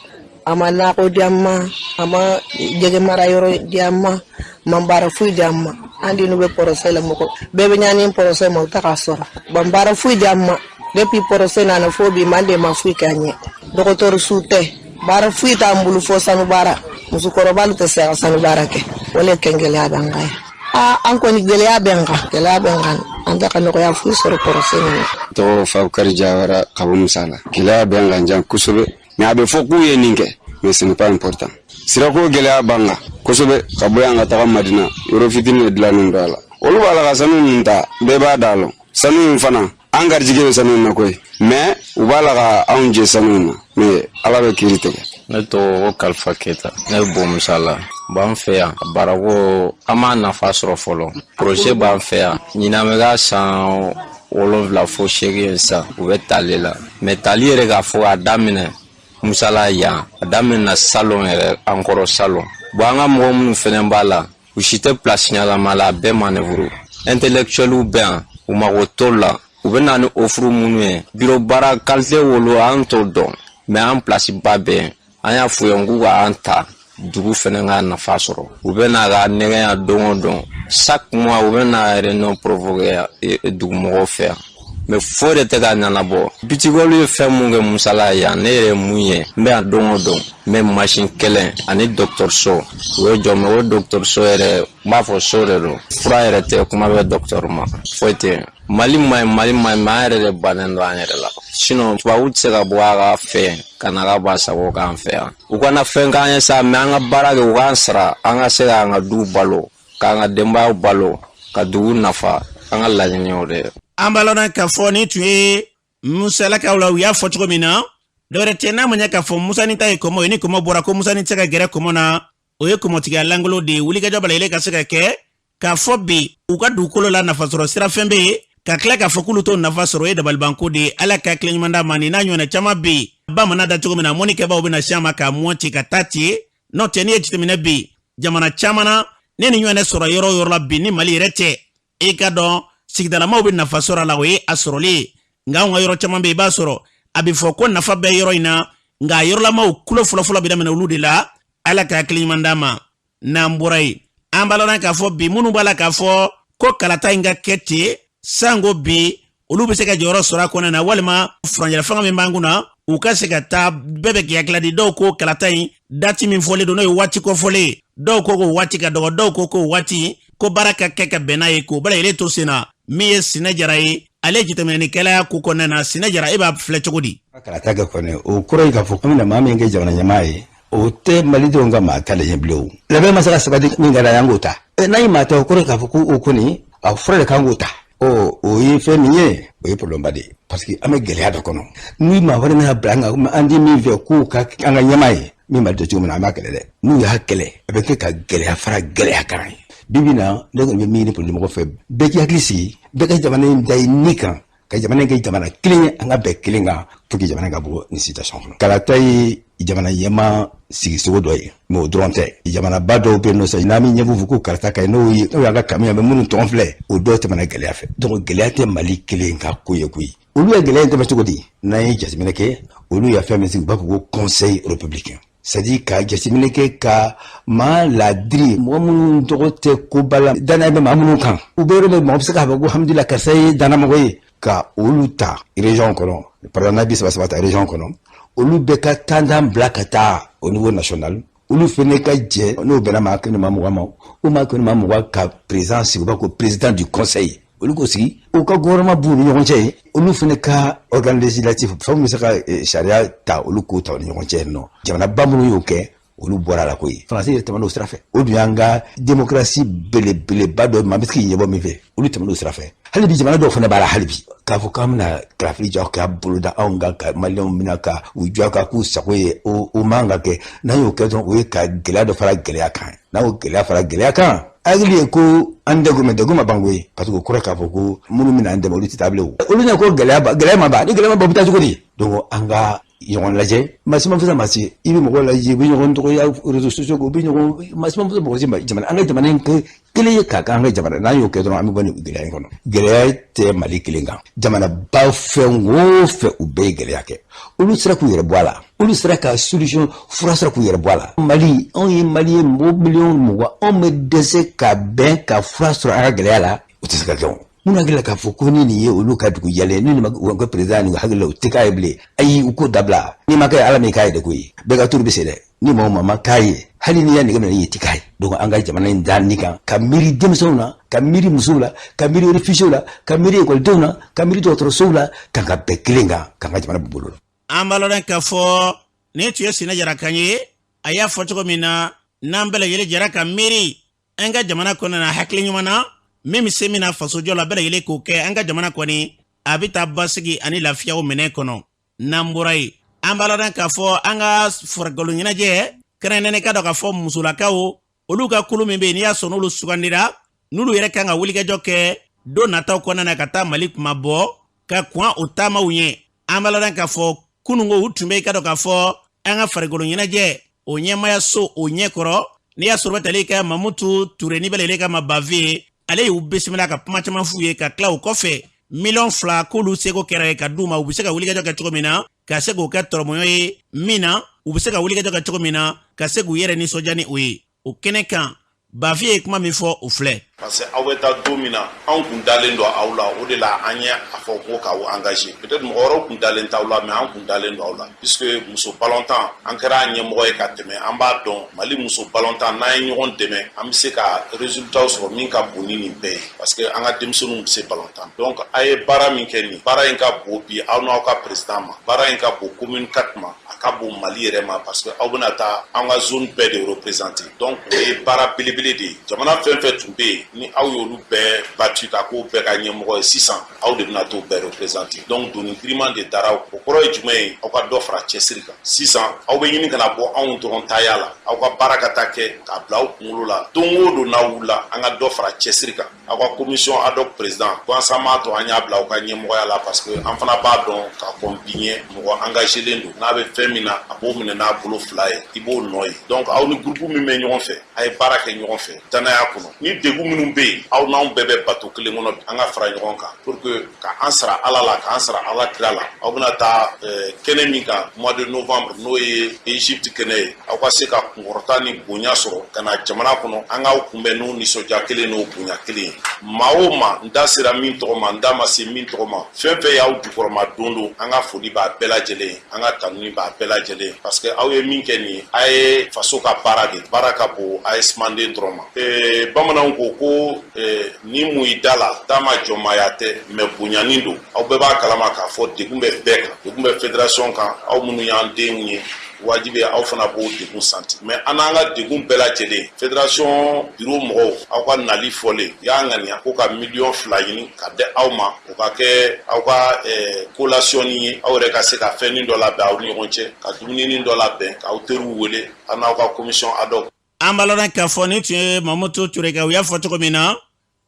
A ma nakɔ di an ma, a ma jɛgɛ mara yɔrɔ di an ma, a ma baara foyi di an ma. An denw bɛ projet la, mɔgɔ bɛɛ bɛ ɲani projet ma, u tɛ k'a sɔrɔ. Bon, baara foyi di an ma depuis projet nana fo bi, man de ma foyi k'an ɲɛ. Dɔgɔtɔrɔso tɛ, baara foyi t'an bolo fo sanu baara. Musokɔrɔbalu tɛ se ka sanu baara kɛ. O le kɛ gɛlɛya b'an kan yan. Aa, an kɔni, gɛlɛya bɛ n kan, gɛlɛya bɛ n kan. An tɛ ka nɔgɔya foyi sɔrɔ projet nin na. Tɔgɔ Fabukari Jawara ka bɔ Musala. Gɛlɛya bɛ n kan jan kosɛbɛ, mais a bɛ fɔ k'u ye nin kɛ, mais ce n'est pas important. Sirako gɛlɛya b'an kan kosɛbɛ, ka bɔ yan ka taga Madina, yɔrɔ fitinin de dilannen don a la. Olu b'a la ka sanu ninnu ta, bɛɛ b'a da lɔn. Sanu in fana, an garijɛgɛ bɛ sanu in na koyi, mais u b'a la ka anw jɛ sanu in na, mais Ala bɛ kiiri tigɛ. Ne tɔgɔ ko Kalifa Keta, ne bɛ bɔ Musala. B'an fɛ yan baarako, an m'a nafa sɔrɔ fɔlɔ. Projet b'an fɛ yan, ɲinan bɛ ka san 7 fo 8 ye sisan, u bɛ tali la, mais tali yɛrɛ k'a fɔ a daminɛ Musala yan, a daminɛna salon yɛrɛ, an kɔrɔ salon. Bon, an ka mɔgɔ minnu fɛnɛ b'a la, u si tɛ place ɲɛnama la, a bɛɛ manœuvre. Intellectuels bɛ yan, u mago t'o la. U bɛ na ni offre minnu ye, bureau baara qualité wolo, an t'o dɔn, mais an place ba bɛ yen. An y'a f'u ye k'u ka an ta, dugu fɛnɛ ka nafa sɔrɔ. U bɛ na ka nɛgɛ yan don o don, chaque mois u bɛ na réunion provoquer dugumɔgɔw fɛ yan, mais foyi de tɛ ka ɲɛnabɔ. B2Gold ye fɛn mun kɛ Musala yan, ne yɛrɛ ye mun ye, n bɛ yan don o don, n bɛ machine kelen ani dɔgɔtɔrɔso u ye jɔ, mais o dɔgɔtɔrɔso yɛrɛ, n b'a fɔ so de don, fura yɛrɛ tɛ, kuma bɛ dɔgɔtɔrɔ ma, foyi tɛ yen. Mali ma ɲi, Mali ma ɲi, mais an yɛrɛ de bannen don an yɛrɛ la. Sinon tubabu tɛ se ka bɔ a ka fɛ ka na k'a b'a sago k'an fɛ yan. U kana fɛn k'an ye sa, mais an ka baara kɛ, u k'an sara, an ka se k'an ka du balo, k'an ka denbayaw balo, ka dugu nafa. An ka laɲini y'o de ye. An b'a lɔn k'a fɔ nin tun ye Musalakaw la. U y'a fɔ cogo min na, dɔwɛrɛ tɛ n'a ma ɲɛ k'a fɔ Musa ni ta ye kɔmɔ ye. Ni kɔmɔ bɔra ko Musa ni tɛ se ka gɛrɛ kɔmɔ na. O ye kɔmɔtigiya lankolon de ye. Wulikajɔ bɛɛ lajɛlen ka se ka kɛ k'a fɔ bi u ka dugukolo la nafasɔrɔ sira fɛn bɛ yen, ka tila k'a fɔ k'olu t'o nafa sɔrɔ, o ye dabalibanko de ye. Ala ka hakili ɲuman d'a ma. Nin n'a ɲɔgɔnna caman bɛ yen, ba mana da cogo min na, mɔnikɛbaaw bɛna se a ma k'a mɔn ci ka taa ten. N'o tɛ, n'i ye jateminɛ bi jamana caman na, ne ni ɲɔgɔn sɔrɔ yɔrɔ o yɔrɔ la bi, ni Mali yɛrɛ tɛ, e ka dɔn sigidalamaw bɛ nafa sɔrɔ a la, o ye a sɔrɔli ye. Nka anw ka yɔrɔ caman bɛ yen, i b'a sɔrɔ a bɛ fɔ ko nafa bɛ yɔrɔ in na, nka a yɔrɔlamaw kulo fɔlɔfɔlɔ bɛ daminɛ olu de la. Ala ka hakili ɲuman d'an ma. N'an bɔra yen, an b'a lɔn k'a fɔ bi minnu b'a la k'a fɔ ko kalata in ka kɛ ten, sanko bi olu bɛ se ka jɔyɔrɔ sɔrɔ a kɔnɔ na, walima furancɛ fanga min b'an kun na, u ka se ka taa. Bɛɛ bɛ k'i hakilila di. Dɔw ko kalata in dati min fɔlen don, n'o ye waati kɔfɔlen ye, dɔw ko k'o waati ka dɔgɔ, dɔw ko k'o waati ko baara ka kɛ ka bɛn n'a ye, k'o bɛɛ lajɛlen to sen na. Min ye Sinɛ Jara ye, ale ye jateminɛnikɛla ya ko kɔnɔna na. Sinɛ Jara, e b'a filɛ cogo di? Kalata kɛ kɔni, o kɔrɔ ye k'a fɔ an bɛna maa min kɛ jamana ɲɛmaa ye, o tɛ malidenw ka maa ta de ye bilen. O labɛn ma se ka sabati min ka d'an ye, an k'o ta. N'an ye maa ta, o kɔrɔ ye k'a fɔ ko o kɔni a fɔra de k'an k'o ta. Ɔ, o ye fɛn min ye, o ye problème ba de ye, parce que an bɛ gɛlɛya dɔ kɔnɔ. Ni maa wɛrɛ nana bila an kan, an tɛ min fɛ k'o ka an ka ɲɛmaa ye, min b'a dɔn cogo min na, an b'a kɛlɛ dɛ. N'u y'a kɛlɛ, a bɛ kɛ ka gɛlɛya fara gɛlɛya kan ye. Bi bi na, ne kɔni bɛ min ɲini politikimɔgɔ fɛ, bɛɛ k'i hakili sigi, bɛɛ ka jamana in da i ni kan, ka jamana in kɛ jamana kelen ye, an ka bɛn kelen kan pour que jamana ka bɔ nin situation kɔnɔ. Kalata ye jamana ɲɛmaa sigicogo dɔ ye, mais o dɔrɔn tɛ. Jamanaba dɔw bɛ yen nɔ sisan, n'an bɛ ɲɛfɔ fɔ ko kalata ka ɲi, n'o y'an ka kamiw, an bɛ minnu tɔgɔ filɛ, o dɔw tɛmɛna gɛlɛya fɛ. Donc gɛlɛya tɛ Mali kelen ka ko ye koyi. Olu ye gɛlɛya in tɛmɛ cogo di? N'an ye jateminɛ kɛ, olu ye fɛn min sigi, u b'a fɔ ko conseil républicain, c'est à dire ka jateminɛ kɛ ka maa ladiri, mɔgɔ minnu tɔgɔ tɛ koba la, danaya bɛ maa minnu kan, u bɛ yɔrɔ min, mɔgɔ bɛ se k'a fɔ ko hamdula, karisa ye dannamɔgɔ ye, ka olu ta région kɔnɔ. Par exemple, n'a bi saba saba ta région kɔnɔ, olu bɛɛ ka tantan bila ka taa au niveau national. Olu fɛnɛ ka jɛ, n'o bɛnna maa kɛmɛ maa 20 ma, o maa kɛmɛ maa 20 ka président sigi, u b'a ko président du conseil. Olu k'o sigi, u ka gouvernement b'u ni ɲɔgɔn cɛ ye, olu fɛnɛ ka organe législatif, fɛn min bɛ se ka sariya ta, olu k'o ta u ni ɲɔgɔn cɛ yen nɔ. Jamanaba minnu y'o kɛ, olu bɔra a la koyi. Faransi yɛrɛ tɛmɛn'o sira fɛ. O dun y'an ka démocratie belebeleba dɔ, maa bɛ se k'i ɲɛbɔ min fɛ, olu tɛmɛn'o sira fɛ. Hali bi jamana dɔw fana b'a la hali bi, k'a fɔ k'an bɛna kalafili jɔ k'a boloda, anw ka ka maliyɛnw bɛna ka u jɔ ka k'u sago ye, o man ka kɛ. N'an y'o kɛ dɔrɔn, o ye ka gɛlɛya dɔ fara gɛlɛya kan. N'an y'o gɛlɛya fara gɛlɛya kan, hakili ye ko an degun, mais degun ma ban koyi, parce que o kɔrɔ k'a fɔ ko minnu bɛna an dɛmɛ, olu tɛ taa bilen. Olu ɲɛ ko gɛlɛya, gɛlɛya ma ban. Ni gɛlɛya ma ban, u bɛ taa cogo di? Donc an ka ɲɔgɔn lajɛ. Maa si ma fisa maa si. I bɛ mɔgɔw lajɛ, u bɛ ɲɔgɔn dɔgɔya réseaux sociaux kan, u bɛ ɲɔgɔn, maa si ma fisa mɔgɔ si ma. Jamana, an ka jamana in kɛ kelen ye, k'a k'an ka jamana. N'an y'o kɛ dɔrɔn, an bɛ bɔ nin gɛlɛya in kɔnɔ. Gɛlɛya tɛ Mali kelen kan. Jamanaba fɛn o fɛn, u bɛɛ ye gɛlɛya kɛ, olu sera k'u yɛrɛ bɔ a la, olu sera ka solution fura sera k'u yɛrɛ bɔ a la. Mali, anw ye Mali ye, mɔgɔ miliyɔn 20, anw bɛ dɛsɛ ka bɛn ka fura sɔrɔ an ka gɛlɛya la? O tɛ se ka kɛ. O minnu hakili la k'a fɔ ko ni nin ye olu ka dugu jɛlen, ni nin ma u ka président nin hakili la, u tɛ k'a ye bilen. Ayi, u k'o dabila. N'i ma kɛ ala min k'a ye de koyi, bɛɛ ka turu bɛ se dɛ. Ni maa o maa ma k'a ye, hali n'i y'a nɛgɛ minɛ, i tɛ k'a ye. Donc an ka jamana in da nin kan, ka miiri denmisɛnw na, ka miiri musow la, ka miiri réfugiés la, ka miiri ekɔlidenw na, ka miiri dɔgɔtɔrɔsow la, k'an ka bɛn kelen kan, k'an ka jamana bɔ bolo la. An b'a lɔn k'a fɔ nin tun ye Sinɛ Jara kan ye. A y'a fɔ cogo min na, n'an bɛɛ lajɛlen jɛra ka miiri an ka jamana kɔnɔ na hakili ɲuman na, min bɛ se min na fasojɔ la, bɛɛ lajɛlen k'o kɛ, an ka jamana kɔni a bɛ taa basigi ani lafiyaw minɛ kɔnɔ. N'an bɔra yen, an b'a lɔn k'a fɔ an ka farikolo ɲɛnajɛ kɛrɛnkɛrɛnnen ka dɔn k'a fɔ musolakaw, olu ka kulu min bɛ yen, n'i y'a sɔrɔ n'olu sugandira, n'olu yɛrɛ kan ka wulikajɔ kɛ don nataw kɔnɔna na ka taa Mali kuma bɔ ka kɔn o taamaw ɲɛ. An b'a lɔn k'a fɔ kununko u tun bɛ i ka dɔn k'a fɔ an ka farikolo ɲɛnajɛ o ɲɛmayaso o ɲɛkɔrɔ, n'i y'a sɔrɔ bɛ tali kɛ Mamutu Ture, ni bɛɛ lajɛlen ka ma Bafe ye, ale y'u bisimila ka kuma caman f'u ye, ka tila o kɔfɛ miliyɔn 2 k'olu seko kɛra ye ka d'u ma, u bɛ se ka wulikajɔ kɛ cogo min na, ka se k'o kɛ tɔrɔmɔɲɔ ye min na, u bɛ se ka wulikajɔ kɛ cogo min na, ka se k'u yɛrɛ nisɔndiya ni o ye. O kɛnɛ kan, Bafe ye kuma min fɔ, o filɛ. Parce que aw bɛ taa don min na, anw kun dalen don aw la, o de la an ye a fɔ ko k'aw engagé. Peut-être mɔgɔ wɛrɛw kun dalen t'aw la, mais an kun dalen don aw la, puisque muso balontan, an kɛra a ɲɛmɔgɔ ye ka tɛmɛ. An b'a dɔn Mali muso balontan, n'an ye ɲɔgɔn dɛmɛ, an bɛ se ka résultat sɔrɔ min ka bon ni nin bɛɛ ye, parce que an ka denmisɛnninw bɛ se balontan. Donc a ye baara min kɛ, nin baara in ka bon bi aw n'aw ka président ma, baara in ka bon commune 4 ma, a ka bon Mali yɛrɛ ma, parce que aw bɛna taa an ka zone bɛɛ de représenter. Donc o ye baara belebele de ye. Jamana fɛn fɛn tun bɛ yen ni aw y'olu bɛɛ battu ka k'o bɛɛ ka ɲɛmɔgɔ ye sisan, aw de bɛna t'o bɛɛ représenter. Donc doni giriman de dara. O kɔrɔ ye jumɛn ye? Aw ka dɔ fara cɛsiri kan. Sisan aw bɛ ɲini ka na bɔ anw dɔrɔn taya la, aw ka baara ka taa kɛ k'a bila aw kunkolo la. Don o don n'aw wulila, an ka dɔ fara cɛsiri kan. Aw ka commission ad hoc président gansan m'a to an y'a bila aw ka ɲɛmɔgɔya la, parce que an fana b'a dɔn ka kɔn bi ɲɛ, mɔgɔ engagélen don. N'a bɛ fɛn min na, a b'o minɛ n'a bolo fila ye, i b'o nɔ ye. Donc aw ni groupe min bɛ ɲɔgɔn fɛ, a ye baara kɛ ɲɔgɔn fɛ danaya kɔnɔ. Ni degun minnu bɛ yen, aw n'anw bɛɛ bɛ bato kelen kɔnɔ, an ka fara ɲɔgɔn kan pour que ka an sara Ala la, k'an sara Ala kira la. Aw bɛna taa kɛnɛ min kan mois de novembre, n'o ye Égypte kɛnɛ ye, aw ka se ka kunkɔrɔta ni bonya sɔrɔ ka na jamana kɔnɔ, an k'aw kunbɛn n'o nisɔndiya kelen n'o bonya kelen ye. Maa o maa, n da sera min tɔgɔ ma, n da ma se min tɔgɔ ma, fɛn fɛn y'aw jukɔrɔma don don, an ka foli b'a bɛɛ lajɛlen ye, an ka tanuni b'a bɛɛ lajɛlen ye, parce que aw ye min kɛ nin ye, a ye faso ka baara de baara ka bon AS Manden dɔrɔn ma. Bamananw ko ko ni mun i da la, da ma jɔnmaya tɛ, mais bonyanin don. Aw bɛɛ b'a kalama k'a fɔ degun bɛ bɛɛ kan, degun bɛ fédération kan. Aw minnu y'an denw ye, wajibi aw fana b'o degun santi. Mais an n'an ka degun bɛɛ lajɛlen, fédération bureau mɔgɔw, aw ka nali fɔlen y'a ŋaniya ko ka miliyɔn 2 ɲini ka di aw ma, o ka kɛ aw ka collation ye, aw yɛrɛ ka se ka fɛnnin dɔ labɛn aw ni ɲɔgɔn cɛ, ka dumuninin dɔ labɛn, k'aw teriw wele, aw n'aw ka commission ad hoc. An b'a lɔn k'a fɔ nin tun ye Mamutu Ture ka u y'a fɔ cogo min na,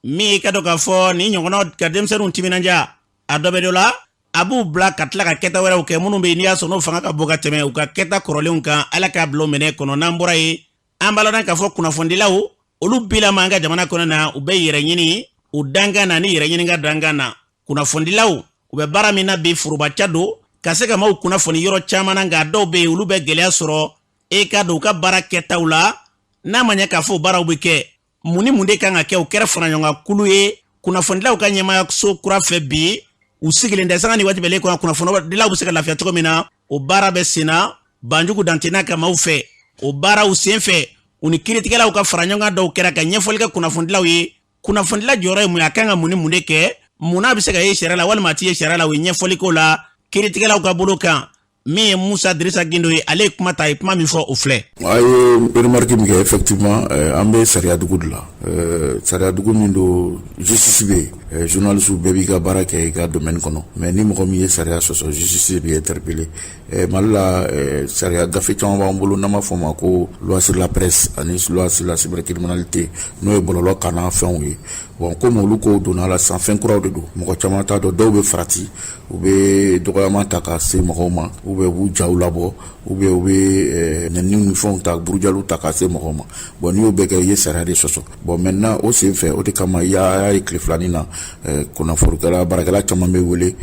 min ka dɔn k'a fɔ nin ɲɔgɔnna ka denmisɛnninw timinandiya, a dɔ bɛ dɔ la, a b'u bila ka tila ka kɛta wɛrɛw kɛ minnu bɛ yen, n'i y'a sɔrɔ n'o fanga ka bon ka tɛmɛ u ka kɛta kɔrɔlenw kan. Ala k'a bila o minɛ kɔnɔ. N'an bɔra yen, an b'a lɔn k'a fɔ kunnafonidilaw, olu bilama an ka jamana kɔnɔ na, u bɛ yɛrɛ ɲini u dankan na ni yɛrɛ ɲini ka dankan na. Kunnafonidilaw, u bɛ baara min na bi, forobaca don ka se ka maaw kunnafoni yɔrɔ caman na, nka dɔw bɛ yen, olu bɛ gɛlɛya sɔrɔ e ka don u ka baara kɛtaw la. N'a ma ɲɛ k'a fɔ o baaraw bɛ kɛ, mun ni mun de kan ka kɛ? O kɛra faraɲɔgɔnkan kulu ye kunnafonidilaw ka ɲɛmaayaso kura fɛ bi. U sigilen tɛ sanga ni waati bɛɛ kɔnɔ, kunnafonidilaw bɛ se ka lafiya cogo min na, o baara bɛ sen na Banjugu Dante n'a ka maaw fɛ. O baaraw sen fɛ, u ni kiiritigɛlaw ka faraɲɔgɔnkan dɔw kɛra ka ɲɛfɔli kɛ kunnafonidilaw ye. Kunnafonidila jɔyɔrɔ ye mun ye? A kan ka mun ni mun de kɛ? Mun n'a bɛ se ka ye sariya la walima a tɛ ye sariya la? O ye ɲɛfɔli k'o la kiiritigɛlaw ka bolo kan. Min ye Musa Dirisa Gindo ye, ale ye kuma ta, a ye kuma min fɔ, o filɛ. A ye remarque min kɛ, effectivement, an bɛ sariya dugu de la, sariya dugu min don, justice bɛ yen, journaliste bɛɛ b'i ka baara kɛ i ka domaine kɔnɔ. Mais ni mɔgɔ min ye sariya sɔsɔ, justice b'i interpeller. Mali la, sariya gafe caman b'an bolo n'an b'a fɔ o ma ko loi sur la presse ani loi sur la cybercriminalité, n'o ye bɔlɔlɔ kana fɛnw ye. Bon, komi olu kow donna la sisan, fɛn kuraw de don, mɔgɔ caman t'a dɔn. Dɔw bɛ farati, u bɛ dɔgɔyama ta ka se mɔgɔw ma, ou bien u b'u jaw labɔ, ou bien u bɛ nɛniw ni fɛnw ta, burujaliw ta ka se mɔgɔw ma. Bon, n'i y'o bɛɛ kɛ, i ye sariya de sɔsɔ. Bon, maintenant, o sen fɛ, o de kama i y'a ye tile filanin na, kunnafonikɛla baarakɛla caman bɛ wele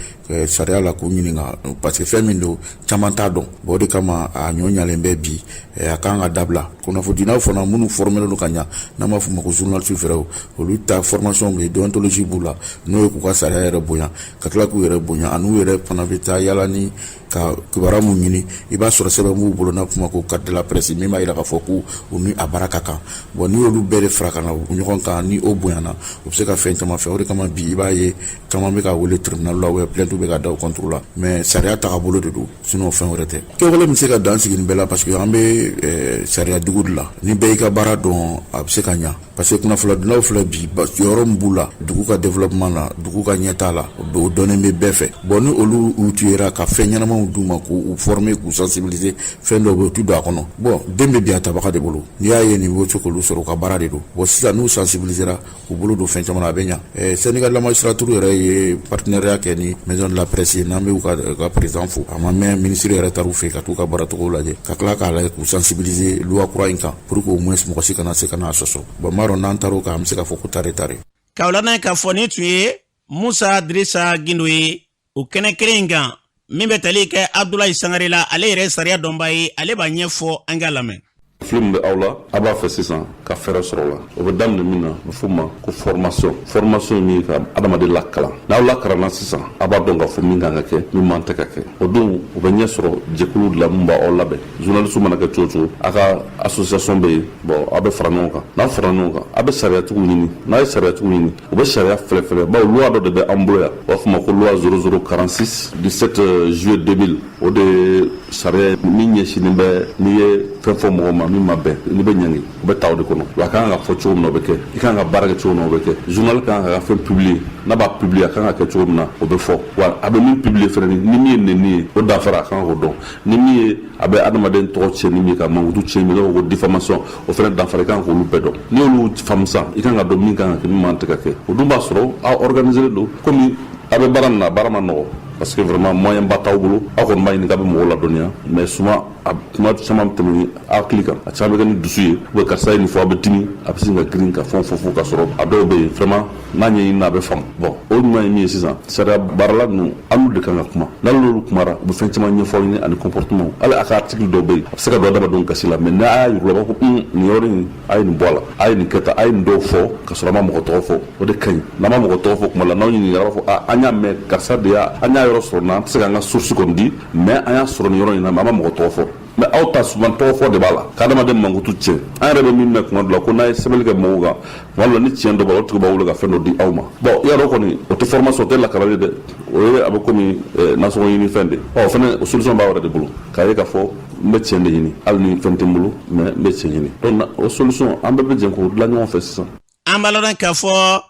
sariya la k'u ɲininka, parce que fɛn min don, caman t'a dɔn. Bon, o de kama a ɲɔ ɲalen bɛ bi, a kan ka dabila. Kunnafonidilaw fana minnu formé don ka ɲa, n'an b'a fɔ o ma ko journaliste vrai, olu ta formation bɛ yen, déontologie b'u la, n'o ye k'u ka sariya yɛrɛ bonya, ka tila k'u yɛrɛ bonya, ani u yɛrɛ fana bɛ taa yala ni ka kibaruya mun ɲini. I b'a sɔrɔ sɛbɛn b'u bolo n'a fɔ ma ko carte de la presse, min b'a jira k'a fɔ ko u ni a baara ka kan. Bon, n'i y'olu bɛɛ de fara ka na ɲɔgɔn kan, ni o bonyana, u bɛ se ka fɛn caman fɛ. O de kama bi, i b'a ye caman bɛ ka wele tribunal la, ou bien plainte bɛ ka da u contre la. Mais sariya tagabolo de don, sinon fɛn wɛrɛ tɛ. Kɛwale bɛ se ka dan sigi nin bɛɛ la, parce que an bɛ sariya dugu de la. Ni bɛɛ y'i ka baara dɔn, a bɛ se ka ɲa, parce que kunnafonidilaw filɛ bi, jɔyɔrɔ min b'u la dugu ka développement la, dugu ka ɲɛtaa la, o dɔnnen bɛ bɛɛ fɛ. Bon, ni olu outillera ka fɛn ɲɛnamaw d'u ma, k'u former, k'u sensibiliser, fɛn dɔw bɛ yen, u t'u don a kɔnɔ. Bon, den bɛ bin a tabaga de bolo. N'i y'a ye nin bɛ se k'olu sɔrɔ, u ka baara de don. Bon, sisan n'u sensibilisera, k'u bolo don fɛn caman na, a bɛ ɲa. Syndicat de la magistrature yɛrɛ ye partenariat kɛ ni maison de la presse ye, n'an bɛ u ka président fo. A ma mɛn, ministre yɛrɛ taar'u fɛ ka t'u ka baaracogo lajɛ, ka tila k'a lajɛ k'u sensibiliser loi kura in kan, pour que au moins mɔgɔ si kana se ka n'a sɔsɔ. Bon, n b'a dɔn n'an taar'o kan, an bɛ se k'a fɔ ko tare tare. K'aw lamɛn k'a fɔ nin tun ye Musa Dirisa Gindo ye. O kɛnɛ kelen in kan, min bɛ tali kɛ Abdulayi Sangare la, ale yɛrɛ ye sariya dɔnba ye, ale b'a ɲɛfɔ, an k'a lamɛn. Fili min bɛ aw la, a b'a fɛ sisan ka fɛɛrɛ sɔrɔ la, o bɛ daminɛ min na, a bɛ f'o ma ko formation. Formation ye min ye, ka adamaden lakalan. N'aw lakalanna sisan, a b'a dɔn k'a fɔ min kan ka kɛ, min man tɛ ka kɛ. O don, o bɛ ɲɛ sɔrɔ jɛkulu de la min b'aw labɛn. Journaliste mana kɛ cogo cogo, a ka association bɛ yen. Bon, a bɛ fara ɲɔgɔn kan. N'aw fara ɲɔgɔn kan, a bɛ sariyatigiw ɲini. N'a ye sariyatigiw ɲini, u bɛ sariya fɛlɛfɛlɛ, bawo loi dɔ de bɛ an bolo yan, u b'a fɔ ma ko loi 0046 du 7 juillet 2000. O de ye sariya min ɲɛsinnen bɛ n'i ye fɛn fɔ mɔgɔ ma min min ma bɛn n'i bɛ ɲangi o bɛ ta o de kɔnɔ wa a kan ka fɔ cogo min na o bɛ kɛ i kan ka baara kɛ cogo min na o bɛ kɛ journal kan ka fɛn publier n'a b'a publier a kan ka kɛ cogo min na o bɛ fɔ wa a bɛ min publier fɛnɛ ni min ye nɛni ye o danfara a kan k'o dɔn ni min ye a bɛ adamaden tɔgɔ tiɲɛ ni min ye ka mankutu tiɲɛ min ye ko diffamation o fɛnɛ danfara i kan k'olu bɛɛ dɔn n'i y'olu faamu sisan i kan ka dɔn min kan ka kɛ min man tɛ ka kɛ o dun b'a sɔrɔ aw organiser don komi aw bɛ baara min na baara man nɔgɔ parce que vraiment moyen ba t'aw bolo aw kɔni b'a ɲini k'a bɛ mɔgɔw ladɔnniya mais souvent a kuma caman bɛ tɛmɛ ni hakili kan a caman bɛ kɛ ni dusu ye ou bien karisa ye nin fɔ a bɛ dimi a bɛ sin ka girin ka fɛn fɔ fo ka sɔrɔ a dɔw bɛ yen vraiment n'a ɲɛɲinina a bɛ faamu bon o ɲuman ye min ye sisan sariya baarala ninnu an n'olu de kan ka kuma n'olu kumara u bɛ fɛn caman ɲɛfɔ aw ɲɛna ani comportement hali a ka article dɔw bɛ yen a bɛ se ka don adamadenw gasi la mais n'a y'a yir'u la u b'a fɔ ko nin yɔrɔ in a ye nin bɔ a la a ye nin kɛ tan a ye nin dɔw fɔ ka sɔrɔ a ma mɔgɔ tɔgɔ fɔ o de ka ɲi n'an ma mɔgɔ tɔgɔ fɔ kuma la n'aw ɲininkara a b'a fɔ a an y'a mɛn karisa de y'a an y'a yɔrɔ sɔrɔ na an tɛ se k'an ka source kɔni di mais an y'a sɔrɔ nin yɔrɔ in na mais an ma mɔgɔ tɔgɔ fɔ mais aw ta souvent tɔgɔ fɔ de b'a la k'adamaden mankutu tiɲɛ an yɛrɛ bɛ min mɛn kuma dɔ la ko n'a ye sɛbɛnni kɛ mɔgɔw kan kuma dɔ la ni tiɲɛ dɔ b'a la o tigi b'a wele ka fɛn dɔ di aw ma bon i y'a dɔn kɔni o tɛ formation o tɛ lakalali dɛ o ye a bɛ komi nasɔngɔ ɲini fɛn de ɔ fɛnɛ o solution b'aw yɛrɛ de bolo k'a ye k'a fɔ n bɛ tiɲɛ de ɲini hali ni fɛn tɛ n bolo mais n bɛ tiɲɛ ɲini donc o solution an bɛɛ bɛ jɛ k'o dilan ɲɔgɔn fɛ sisan. An b'a lɔn k'a fɔ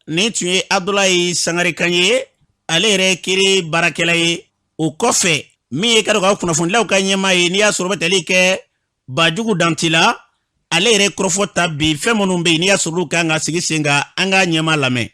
nin tun ye Abudulayi Sangare kan ye, ale yɛrɛ ye kiri baarakɛla ye. O kɔfɛ, min ye ka dɔn ka kunnafonidilaw ka ɲɛmaa ye, n'i y'a sɔrɔ bɛ tali kɛ Bajugu Dante la, ale yɛrɛ kɔrɔfɔ ta bi, fɛn minnu bɛ yen n'i y'a sɔrɔ olu kan ka sigi sen kan, an ka ɲɛmaa lamɛn.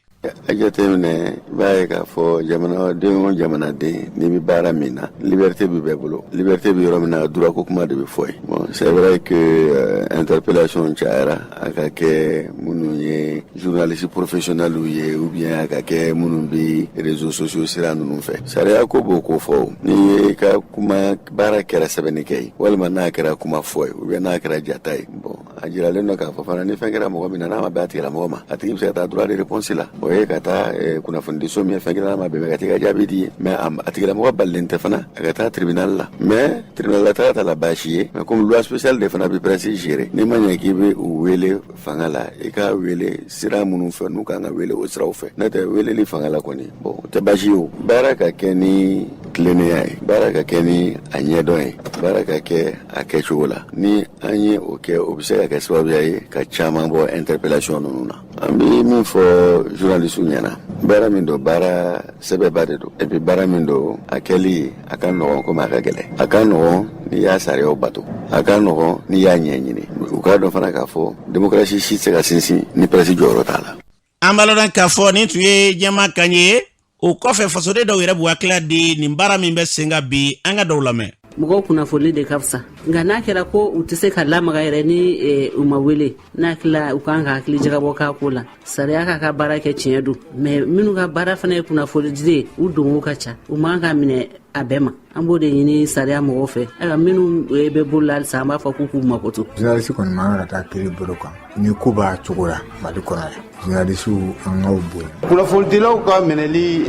A jateminɛ, i b'a ye k'a fɔ jamanaden o jamanaden, n'i bɛ baara min na, liberté bɛ bɛɛ bolo. Liberté bɛ yɔrɔ min na, droit ko kuma de bɛ fɔ yen. Bon, c'est vrai que interpellation cayara, a ka kɛ minnu ye journaliste professionnel ye ou bien a ka kɛ minnu bɛ réseaux sociaux sira ninnu fɛ, sariya ko b'o ko fɔ. N'i ye ka kuma baara kɛra sɛbɛnnikɛ ye, walima n'a kɛra kuma fɔ ye, ou bien n'a kɛra jata ye, bon, a jiralen don k'a fɔ fana ni fɛn kɛra mɔgɔ min na, n'a ma bɛn a tigilamɔgɔ ma, a tigi bɛ se ka taa droit de réponse la. O ye ka taa kunnafonidiso min ye fɛn kɛra n'a ma bɛn, ka t'i ka jaabi di ye. Mais a tigilamɔgɔ balilen tɛ fana a ka taa tribunal la, mais tribunal la taga t'a la baasi ye. Mais comme loi spéciale de fana bɛ presse gérer, n'i ma ɲɛ k'i bɛ u wele fanga la, i k'a wele sira minnu fɛ n'u kan ka wele o siraw fɛ. N'o tɛ, weleli fanga la kɔni, bon, o tɛ baasi ye. O baara ka kɛ ni tilennenya ye, baara ka kɛ ni a ɲɛdɔn ye, baara ka kɛ a kɛcogo la. Ni an ye o kɛ, o bɛ se ka kɛ sababuya ye ka caman bɔ interpellation ninnu na. An bɛ min fɔ journaliste ɲɛna, baara min don, baara sɛbɛba de don. Et puis baara min don, a kɛli a ka nɔgɔn komi a ka gɛlɛn. A ka nɔgɔn n'i y'a sariyaw bato, a ka nɔgɔn n'i y'a ɲɛɲini. U k'a dɔn fana k'a fɔ démocratie si tɛ se ka sinsin ni presse jɔyɔrɔ t'a la. An b'a lɔn k'a fɔ nin tun ye ɲɛmaa kan ye. O kɔfɛ, fasoden dɔw yɛrɛ b'u hakilila di nin baara min bɛ sen kan bi, an ka dɔw lamɛn. Mɔgɔw kunnafoni de ka fisa, nka n'a kɛra ko u tɛ se ka lamaga yɛrɛ ni u ma wele, n'a hakilila u kan ka hakili jagabɔ k'a ko la. Sariya k'a ka baara kɛ, tiɲɛ don, mais minnu ka baara fana ye kunnafonidi ye, u donko ka ca, u man ka minɛ a bɛɛ ma. An b'o de ɲini sariya mɔgɔw fɛ. Ayiwa, minnu bɛ bolo la halisa, an b'a fɔ k'u k'u makoto. Journaliste kɔni man kan ka taa kiri bolo kan ni ko b'a cogo la Mali kɔnɔ yan. Journaliste, an k'aw bonya. Kunnafonidilaw ka minɛli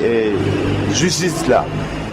justice la,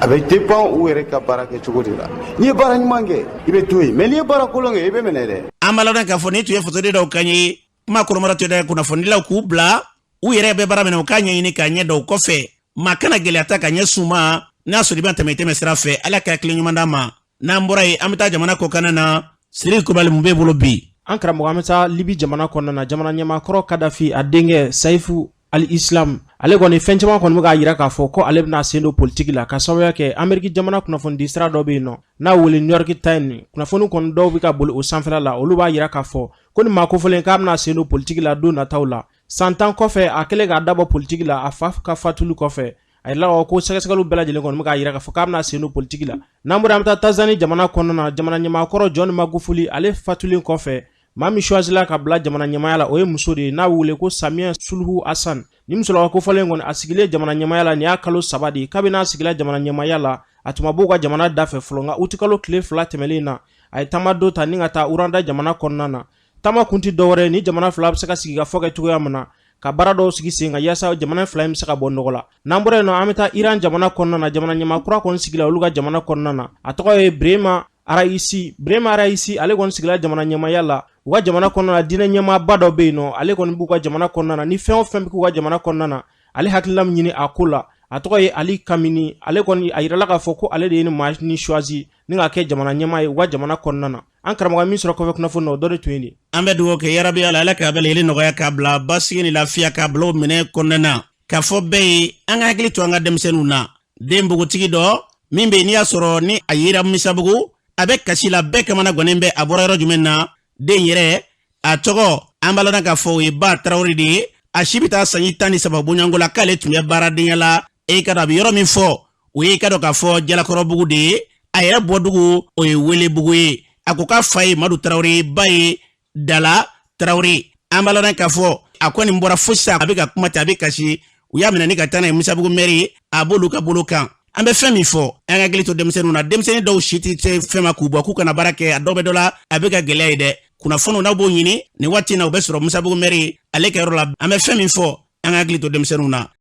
a bɛ dépend u yɛrɛ ka baara kɛcogo de la. N'i ye baara ɲuman kɛ, i bɛ to yen, mais n'i ye baara kolon kɛ, i bɛ minɛ dɛ. An b'a lɔn k'a fɔ nin tun ye fasoden dɔw kan ye. Kuma kɔrɔmara tɛ dɛ, kunnafonidilaw k'u bila u yɛrɛ bɛ baara min na, u k'a ɲɛɲini k'a ɲɛ dɔn. O kɔfɛ, maa kana gɛlɛya ta ka ɲɛsin u ma. N'a sɔrɔ i bɛ tɛmɛ i tɛmɛ sira fɛ, Ala ka hakili ɲuman d'an ma. N'an bɔra yen, an bɛ taa jamana kɔkanna na. Siriki Kulubali, mun b'e bolo bi? An karamɔgɔ, an bɛ taa Libi jamana kɔnɔna na. Jamana ɲɛmaakɔrɔ Kadafi a denkɛ Sayifu Al Islam, ale kɔni fɛn caman kɔni bɛ k'a jira k'a fɔ ko ale bɛna sen don politiki la, ka sababuya kɛ Ameriki jamana kunnafonidi sira dɔ bɛ yen nɔ n'a wele New York Times. Kunnafoni kɔni dɔw bɛ ka boli o sanfɛla la, olu b'a jira k'a fɔ ko ni maa kofɔlen k'a bɛna sen don politiki la don nataw la. San 10 kɔfɛ, a kɛlen k'a dabɔ politiki la a fa ka fatuli kɔfɛ, a yirala ko sɛgɛsɛgɛliw bɛɛ lajɛlen kɔni bɛ k'a jira k'a fɔ k'a bɛna sen don politiki la. N'an bɔra, an bɛ taa Tanzanie jamana kɔnɔna na. Jamana ɲɛmaakɔrɔ John Magufuli, ale fatulen kɔfɛ, maa min choisila ka bila jamana ɲɛmaaya la, o ye muso de ye n'a wele ko Samia Suluhu Hassan. Ni musolaka kofɔlen kɔni, a sigilen jamana ɲɛmaaya la nin y'a kalo 3 de ye. Kabini a sigila jamana ɲɛmaaya la, a tun ma b'u ka jamana da fɛ fɔlɔ, nka utikalo tile 2 tɛmɛlen na, a ye taama dɔ ta ni ka taa Rwanda jamana kɔnɔna na. Taama kun tɛ dɔwɛrɛ, ni jamana fila bɛ se ka sigi ka fɔ kɛ cogoya min na, ka baara dɔw sigi sen kan yaasa jamana fila in bɛ se ka bɔ nɔgɔ la. N'an bɔra yen nɔ, an bɛ taa Iran jamana kɔnɔna na. Jamana ɲɛmaa kura kɔni sigila olu ka jamana kɔnɔna na, a tɔgɔ ye Brema Araisi. Brema Araisi, ale kɔni sigila jamana ɲɛmaaya la u ka jamana kɔnɔna na. Diinɛ ɲɛmaaba dɔ bɛ yen nɔ, ale kɔni b'u ka jamana kɔnɔna na. Ni fɛn o fɛn bɛ k'u ka jamana kɔnɔna na, ale hakilila min ɲini a ko la. A tɔgɔ ye Ali Kamini. Ale kɔni a yirala k'a fɔ ko ale de ye nin maa ni choisi ni k'a kɛ jamana ɲɛmaa ye u ka jamana kɔnɔna na. An karamɔgɔ min sɔrɔ kɔfɛ kunnafoni na, o dɔ de tun ye nin. An bɛ dugawu kɛ yarabi Ala, Ala k'a bɛɛ lajɛlen nɔgɔya, k'a bila basigi ni lafiya, k'a bila o minɛ kɔnɔna na. K'a fɔ bɛɛ ye, an ka hakili to an ka denmisɛnninw na. Den npogotigi dɔ min bɛ yen, n'i y'a sɔrɔ ni a yera Misabugu, a bɛ kasi la, bɛɛ kamana gannen bɛ. A bɔra yɔrɔ jumɛn na? Den yɛrɛ a tɔgɔ, an b'a lɔn k'a fɔ o ye Ba Tarawele de ye. A si bɛ taa sanji 13 bɔɲɔgɔnko la. K'ale tun bɛ baaradenya la. E ka dɔn a bɛ yɔrɔ min fɔ, o ye i ka dɔn k'a fɔ Jalakɔrɔbugu de ye. A yɛrɛ bɔdugu, o ye Welebugu ye. A ko k'a fa ye Madu Tarawele, ba ye Dala Tarawele. An b'a lɔn k'a fɔ a kɔni bɔra fo sisan, a bɛ ka kuma ten, a bɛ kasi. U y'a minɛ ni ka taa n'a ye Musabugu mɛri, a b'olu ka bolo kan. An bɛ fɛn min fɔ, an ka hakili to denmisɛnninw na. Denmisɛnnin dɔw si tɛ se fɛn ma k'u bɔ k'u kana baara kɛ. A dɔw bɛ dɔ la, a bɛ ka gɛlɛya ye dɛ. Kunnafoniw n'aw b'o ɲini nin waati in na, u bɛ sɔrɔ Musabugu mɛri ale ka yɔrɔ la. An bɛ fɛn min fɔ, an ka hakili to denmisɛnninw na.